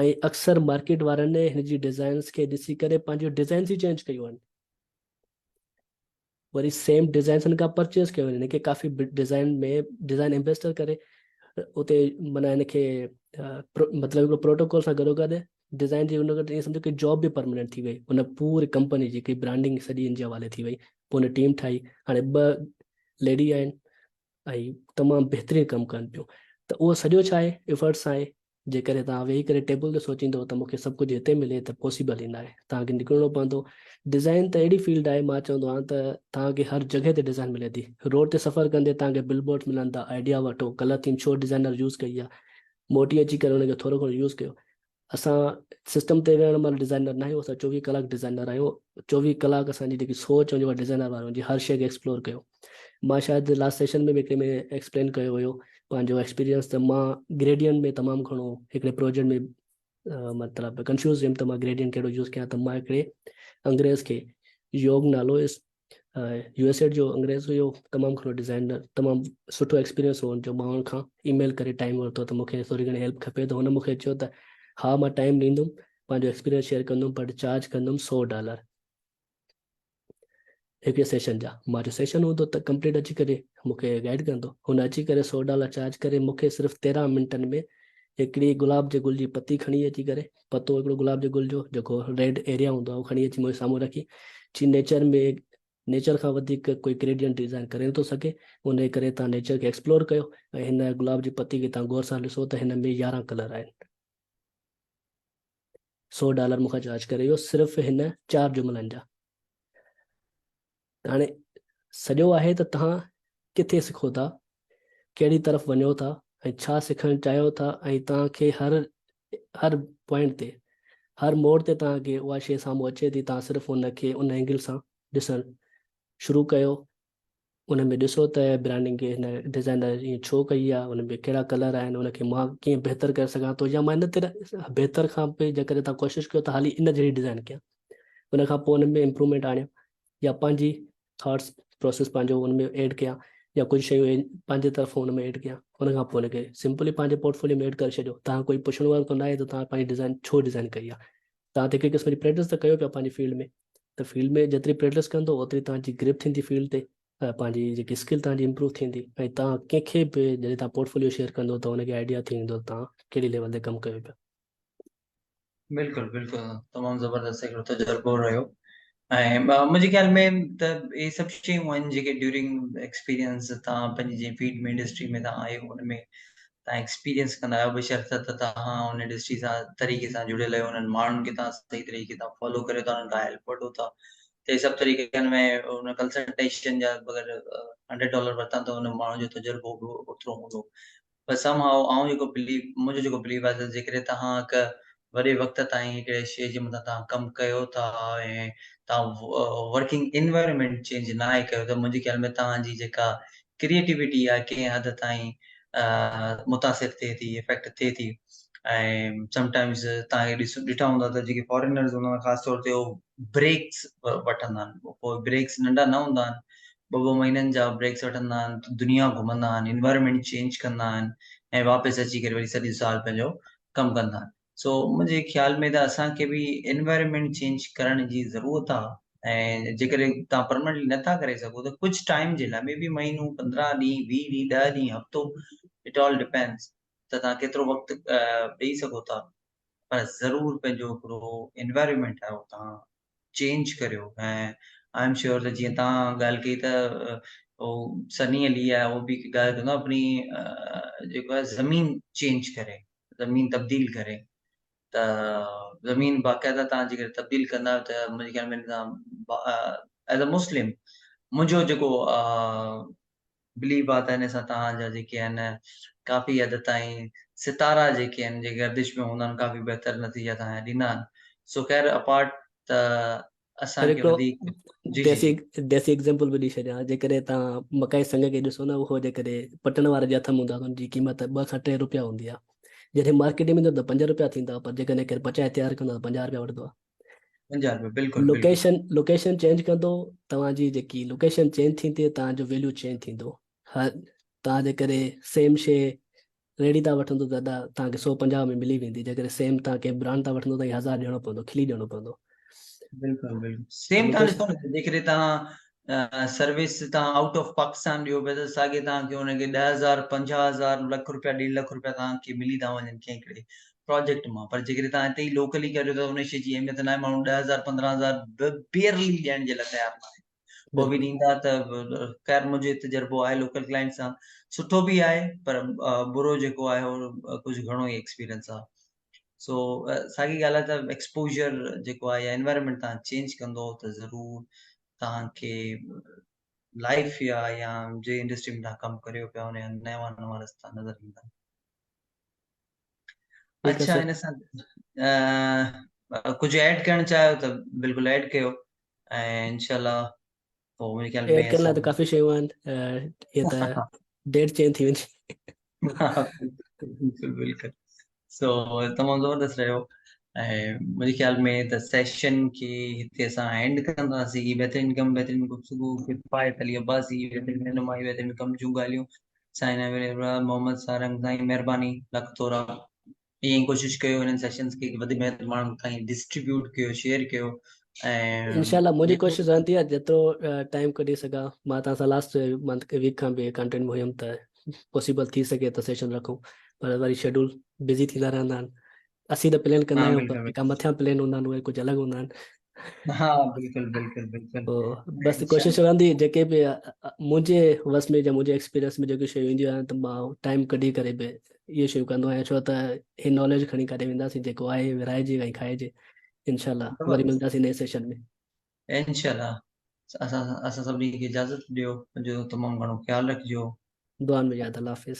۽ اڪثر مارڪيٽ وارن هن جي ڊزائنس کي ڏسي ڪري پنهنجون ڊزائنس ئي چينج ڪيون آهن وري سيم ڊزائنس هن کان پرچيز ڪيون آهن هن کي ڪافي ڊزائن ۾ ڊزائن ايمبيسڊر ڪري اتي معنيٰ هن کي مطلب هڪڙو پروٽوڪول سان گڏو گڏ ڊزائن جي ان گڏ ائين سمجھو ڪي جاب به پرماننٽ ٿي وئي ان پوري ڪمپني جي هڪڙي برانڊنگ سڄي ان جي حوالي ٿي وئي پوء ان ٽيم ٺاهي هاڻي ٻه ليڊي آهن ۽ تمام بهترين ڪم ڪن پيون ته اهو سڄو ڇا آهي ايفرٽس آهي جيڪڏهن توهان ويهي ڪري ٽيبل تي سوچيندو ته مونکي سڀ ڪجهه هتي ملي ته پاسيبل ئي ناهي توهان کي نڪرڻو پوندو ڊزائن ته اهڙي فيلڊ آهي مان چوندو آهيان ته توهان کي هر جڳهه تي ڊزائن ملي ٿي روڊ تي سفر ڪندي توهان کي بل بورڊ ملن ٿا آئيڊيا وٺو ڪلر ٿيم ڇو ڊزائنر يوز ڪئي آهي موٽي اچي ڪري ان کي ٿورو گهڻو يوز ڪيو اسان سسٽم تي ويهڻ مهل ڊزائنر نه آهيون اسان 24 ڪلاڪ ڊزائنر آهيون 24 ڪلاڪ اسان جي جيڪي سوچ هوندي اها ڊزائنر واري هوندي هر شيء کي ايڪسپلور ڪيو مان شايد لاسٽ سيشن ۾ به هڪڙي ۾ ايڪسپلين ڪيو هيو پنهنجو ايڪسپيرينس ته مان گريڊينٽ ۾ تمام گهڻو هڪڙي پروجيڪٽ ۾ مطلب ڪنفيوز هيم ته مان گريڊينٽ ڪهڙو يوز ڪيان ته مان هڪڙي انگريز کي يوگ نالو هيس يو ايس ايڊ جو انگريز هيو تمام گهڻو ڊزائنر تمام سٺو ايڪسپيرينس هو ان جو مان ان کان اي ميل ڪري ٽائيم ورتو ته مونکي ٿوري گهڻي هيلپ کپي ته هن مونکي چيو ته ها مان ٽائيم ڏيندم پنهنجو ايڪسپيرينس شيئر ڪندم بٽ چارج ڪندم سو ڊالر هڪڙي سيشن جا مان چيو سيشن هوندو ته ڪمپليٽ اچي ڪري مونکي گائيڊ ڪندو هن اچي ڪري سو ڊالر چارج ڪري مونکي صرف 13 منٽن ۾ هڪڙي گلاب جي گل جي پتي کڻي اچي ڪري پتو هڪڙو گلاب جي گل جو جيڪو ريڊ ايريا هوندو آهي اهو کڻي اچي منهنجي سامهون رکي چي نيچر ۾ نيچر کان وڌيڪ ڪوئي گريڊينٽ ڊيزائن ڪري نٿو سگهي ان جي ڪري تان نيچر کي ايڪسپلور ڪيو ۽ هن گلاب جي پتي کي تان غور سان ڏسو ته هن ۾ 11 ڪلر آهن سو ڊالر مون کان چارج ڪري ويو صرف هن چار جملن جا هاڻي سڄو آهي ته توهان ڪٿي سکو ٿا، ڪهڙي طرف وڃو ٿا ۽ ڇا سکڻ چاهيو ٿا ۽ توهان کي هر هر پوائنٽ تي هر موڙ تي توهان کي اها شيء سامهون اچي ٿي توهان صرف ان کي ان اينگل سان ڏسڻ شروع ڪيو ان ۾ ڏسو ته برانڊنگ هن ڊزائنر ائين ڇو ڪئي آهي ان ۾ ڪهڙا ڪلر آهن ان کي مان ڪيئن بهتر ڪري سگهان ٿو يا مان ان طرح بهتر کان به جيڪڏهن توهان ڪوشش ڪيو ته حالي ان جهڙي ڊزائن ڪيان ان کان پوء ان ۾ امپروومينٽ آڻيو يا پنهنجي ٿاٽس پروسيس پنهنجو ان ۾ ايڊ ڪيان يا ڪجهه شيون پنهنجي طرفان ان ۾ ايڊ ڪيان ان کان پوء ان کي سمپلي پنهنجي پورٽفوليو ۾ ايڊ ڪري ڇڏيو توهان ڪوئي پڇڻ وارو ته ناهي ته توهان پنهنجي ڊزائن ڇو ڊزائن ڪئي آهي توهان ته هڪ قسم جي پريڪٽس ته ڪيو پيا پنهنجي فيلڊ ۾ ته فيلڊ ۾ جيتري پريڪٽس ڪندو اوتري توهان جي گرپ ٿيندي فيلڊ تي پنهنجي جيڪي اسڪل توهان جي امپروو ٿيندي ۽ توهان ڪنهن کي به جڏهن توهان پورٽفوليو شيئر ڪندو ته ان کي آئيڊيا ٿي ويندو ته توهان ڪهڙي ليول تي ڪم ڪيو پيا. بلڪل بلڪل تمام زبردست هڪڙو تجربو رهيو ۽ منهنجي خيال ۾ ته اهي سڀ شيون آهن جيڪي ڊيورنگ ايڪسپيرينس توهان پنهنجي جنهن فيلڊ ۾ انڊسٽري ۾ توهان آهيو ان ۾ توهان ايڪسپيرينس ڪندا آهيو بشرط ته توهان ان انڊسٽري سان طريقي سان جڙيل آهيو انهن ماڻهن کي توهان صحيح طريقي سان فالو ڪريو ٿا انهن کان هيلپ وٺو ٿا ته اهي سڀ طريقن ۾ ان ڪنسلٽيشن جا اگر $100 ورتا ته ان ماڻهو جو تجربو به اوترو هوندو پر سم هائو آئون جيڪو بليف منهنجو جيڪو بليف آهي ته جيڪڏهن توهان هڪ وڏي وقت تائين هڪڙي شيء جي مٿان توهان ڪم ڪيو ٿا ۽ توهان ورڪنگ انوائرمينٽ چينج ناهي ڪيو ته منهنجي خيال ۾ توهان جي جيڪا ڪريئيٽيوٽي آهي ڪنهن حد تائين متاثر ٿئي ٿي افيڪٽ ٿئي ٿي ۽ سم ٽائمز توهان کي ڏسو ڏٺا هوندا ته جيڪي فارينرز هوندا آهن خاص طور تي هو بريڪس وٺندا آهن پوء بريڪس ننڍا نه هوندا آهن ٻه ٻه مهينن جا بريڪس وٺندا آهن دنيا گهمندا آهن انوائرمينٽ چينج ڪندا آهن ۽ واپس اچي ڪري وري سڄو سال پنهنجو ڪم ڪندا آهن سو منهنجي خيال ۾ ته اسان کي به انوائرمينٽ چينج ڪرڻ جي ضرورت آهي ۽ جيڪڏهن توهان پرماننٽلي نٿا ڪري سگهو ته ڪجهه ٽائيم جي لاء مي بي مهينو 15 ڏينهن 20 ڏينهن 10 ڏينهن هفتو it all depends ته توهان ڪيترو وقت ڏئي سگهو ٿا پر ضرور پنهنجو هڪڙو انوائرمينٽ آهي اهو توهان چينج ڪريو ۽ I am sure ته جيئن توهان ڳالهه ڪئي ته هو سني علي آهي اهو به هڪ ڳالهه ڪندو آهي اپني جيڪو آهي زمين چينج ڪري زمين تبديل ڪري ته زمين باقاعده توهان جيڪڏهن تبديل ڪندا ته منهنجي خيال ۾ توهان ايز اي مسلم منهنجو جيڪو بليف آ ته ان سان توهان جا جيڪي آهن ڪافي حد تائين ستارا جيڪي آهن جيڪي گردش ۾ هوندا آهن ڪافي بهتر نتيجا توهان جا ڏيندا آهن سو خير اپارٽ ته سر اسان کي هڪڙو وڌيڪ جي جي ديسي جي ديسي ايگزامپل به ڏئي ڇڏيان جيڪڏهن توهان مڪائي سنگ کي ڏسو نه اهو جيڪڏهن پٽڻ واري جي هٿ ۾ هوندو آهي ته ان جي قيمت 2 کان 3 روپيا هوندي آهي جڏهن مارڪيٽ ۾ ايندو ته 5 روپيا ٿيندا پر جيڪڏهن ڪير پچائي تيار ڪندو ته 50 روپيا وٺندو آهي. 50 روپيا بلڪل بلڪل. لوڪيشن لوڪيشن چينج ڪندو توهان جي جيڪي لوڪيشن چينج ٿيندي توهان جو ويليو چينج ٿيندو ها توهان جيڪڏهن سيم شي ريڙهي تان وٺندو ته ادا توهان کي 150 ۾ ملي ويندي جيڪڏهن سيم توهان ڪنهن برانڊ تان وٺندو ته 1000 ڏيڻو پوندو کلي ڏيڻو پوندو. بلڪل بلڪل سيم توهان ڏسو نه جيڪڏهن توهان سروس توهان آئوٽ آف پاڪستان ڏيو پيا ته ساڳي توهان کي ان کي 10,000 50,000 لک روپيا ڏيڍ لک روپيا توهان کي ملي ٿا وڃن ڪنهن هڪڙي پراجيڪٽ مان پر جيڪڏهن توهان هتي ئي لوڪلي ڪريو ته ان شيء جي اهميت ناهي ماڻهو 10,000 15,000 به بيئرلي ڏيڻ جي لاء تيار ناهي اهو به ڏيندا ته خير منهنجو تجربو آهي لوڪل ڪلائنٽ سان سٺو به آهي پر برو جيڪو آهي اهو ڪجهه گهڻو ئي ايڪسپيرينس آهي سو ساڳي ڳالهه آهي ته ايڪسپوجر جيڪو آهي يا انوائرمينٽ توهان چينج ڪندو ته ضرور توهان کي لائف يا يا جي انڊسٽري ۾ توهان ڪم ڪريو پيا ان جا نوان نوان رستا نظر ايندا. اڇا ان سان ڪجهه ايڊ ڪرڻ چاهيو ته بلڪل ايڊ ڪيو ۽ انشاء الله پوء منهنجي خيال ۾ ايڊ ڪرڻ لاء ته ڪافي شيون آهن هي ته ڊيٽ چينج ٿي ويندي. بلڪل بلڪل سو تمام زبردست رهيو ۽ منهنجي خيال ۾ ته سيشن کي هتي اسان اينڊ ڪنداسين. بهترين ڪم بهترين گفتگو ڪفايت علي عباسي بهترين رهنمائي بهترين ڪم جون ڳالهيون سائين محمد سارنگ سائين مهرباني لک ٿورا ائين ئي ڪوشش ڪيو انهن سيشنز کي وڌ ۾ وڌ ماڻهن تائين ڊسٽريبيوٽ ڪيو شيئر ڪيو ۽ انشاء الله منهنجي ڪوشش رهندي آهي جيترو ٽائيم ڪڍي سگهان مان توهان سان لاسٽ منٿ ويڪ کان به ڪانٽيڪٽ ۾ هيم ته پاسيبل ٿي سگهي ته سيشن رکون پر وري شيڊول بزي ٿيندا رهندا آهن اسين ته پلان ڪندا آهيون پر جيڪا مٿيان پلان هوندا آهن اهي ڪجهه الڳ هوندا آهن. ها بلڪل بلڪل بلڪل بس ڪوشش رهندي جيڪي به منهنجي وس ۾ يا منهنجي ايڪسپيرينس ۾ جيڪي شيون اينديون آهن ته مان ٽائيم ڪڍي ڪري به اهي شيون ڪندو آهيان ڇو ته هي ناليج کڻي ڪاڏي وينداسين جيڪو آهي ورهائجي ۽ کائجي انشاء الله وري ملنداسين نئين سيشن ۾. انشاء الله اسان اسان سڀني کي اجازت ڏيو پنهنجو تمام گهڻو خيال رکجو. دعائن ۾ ياد الله حافظ.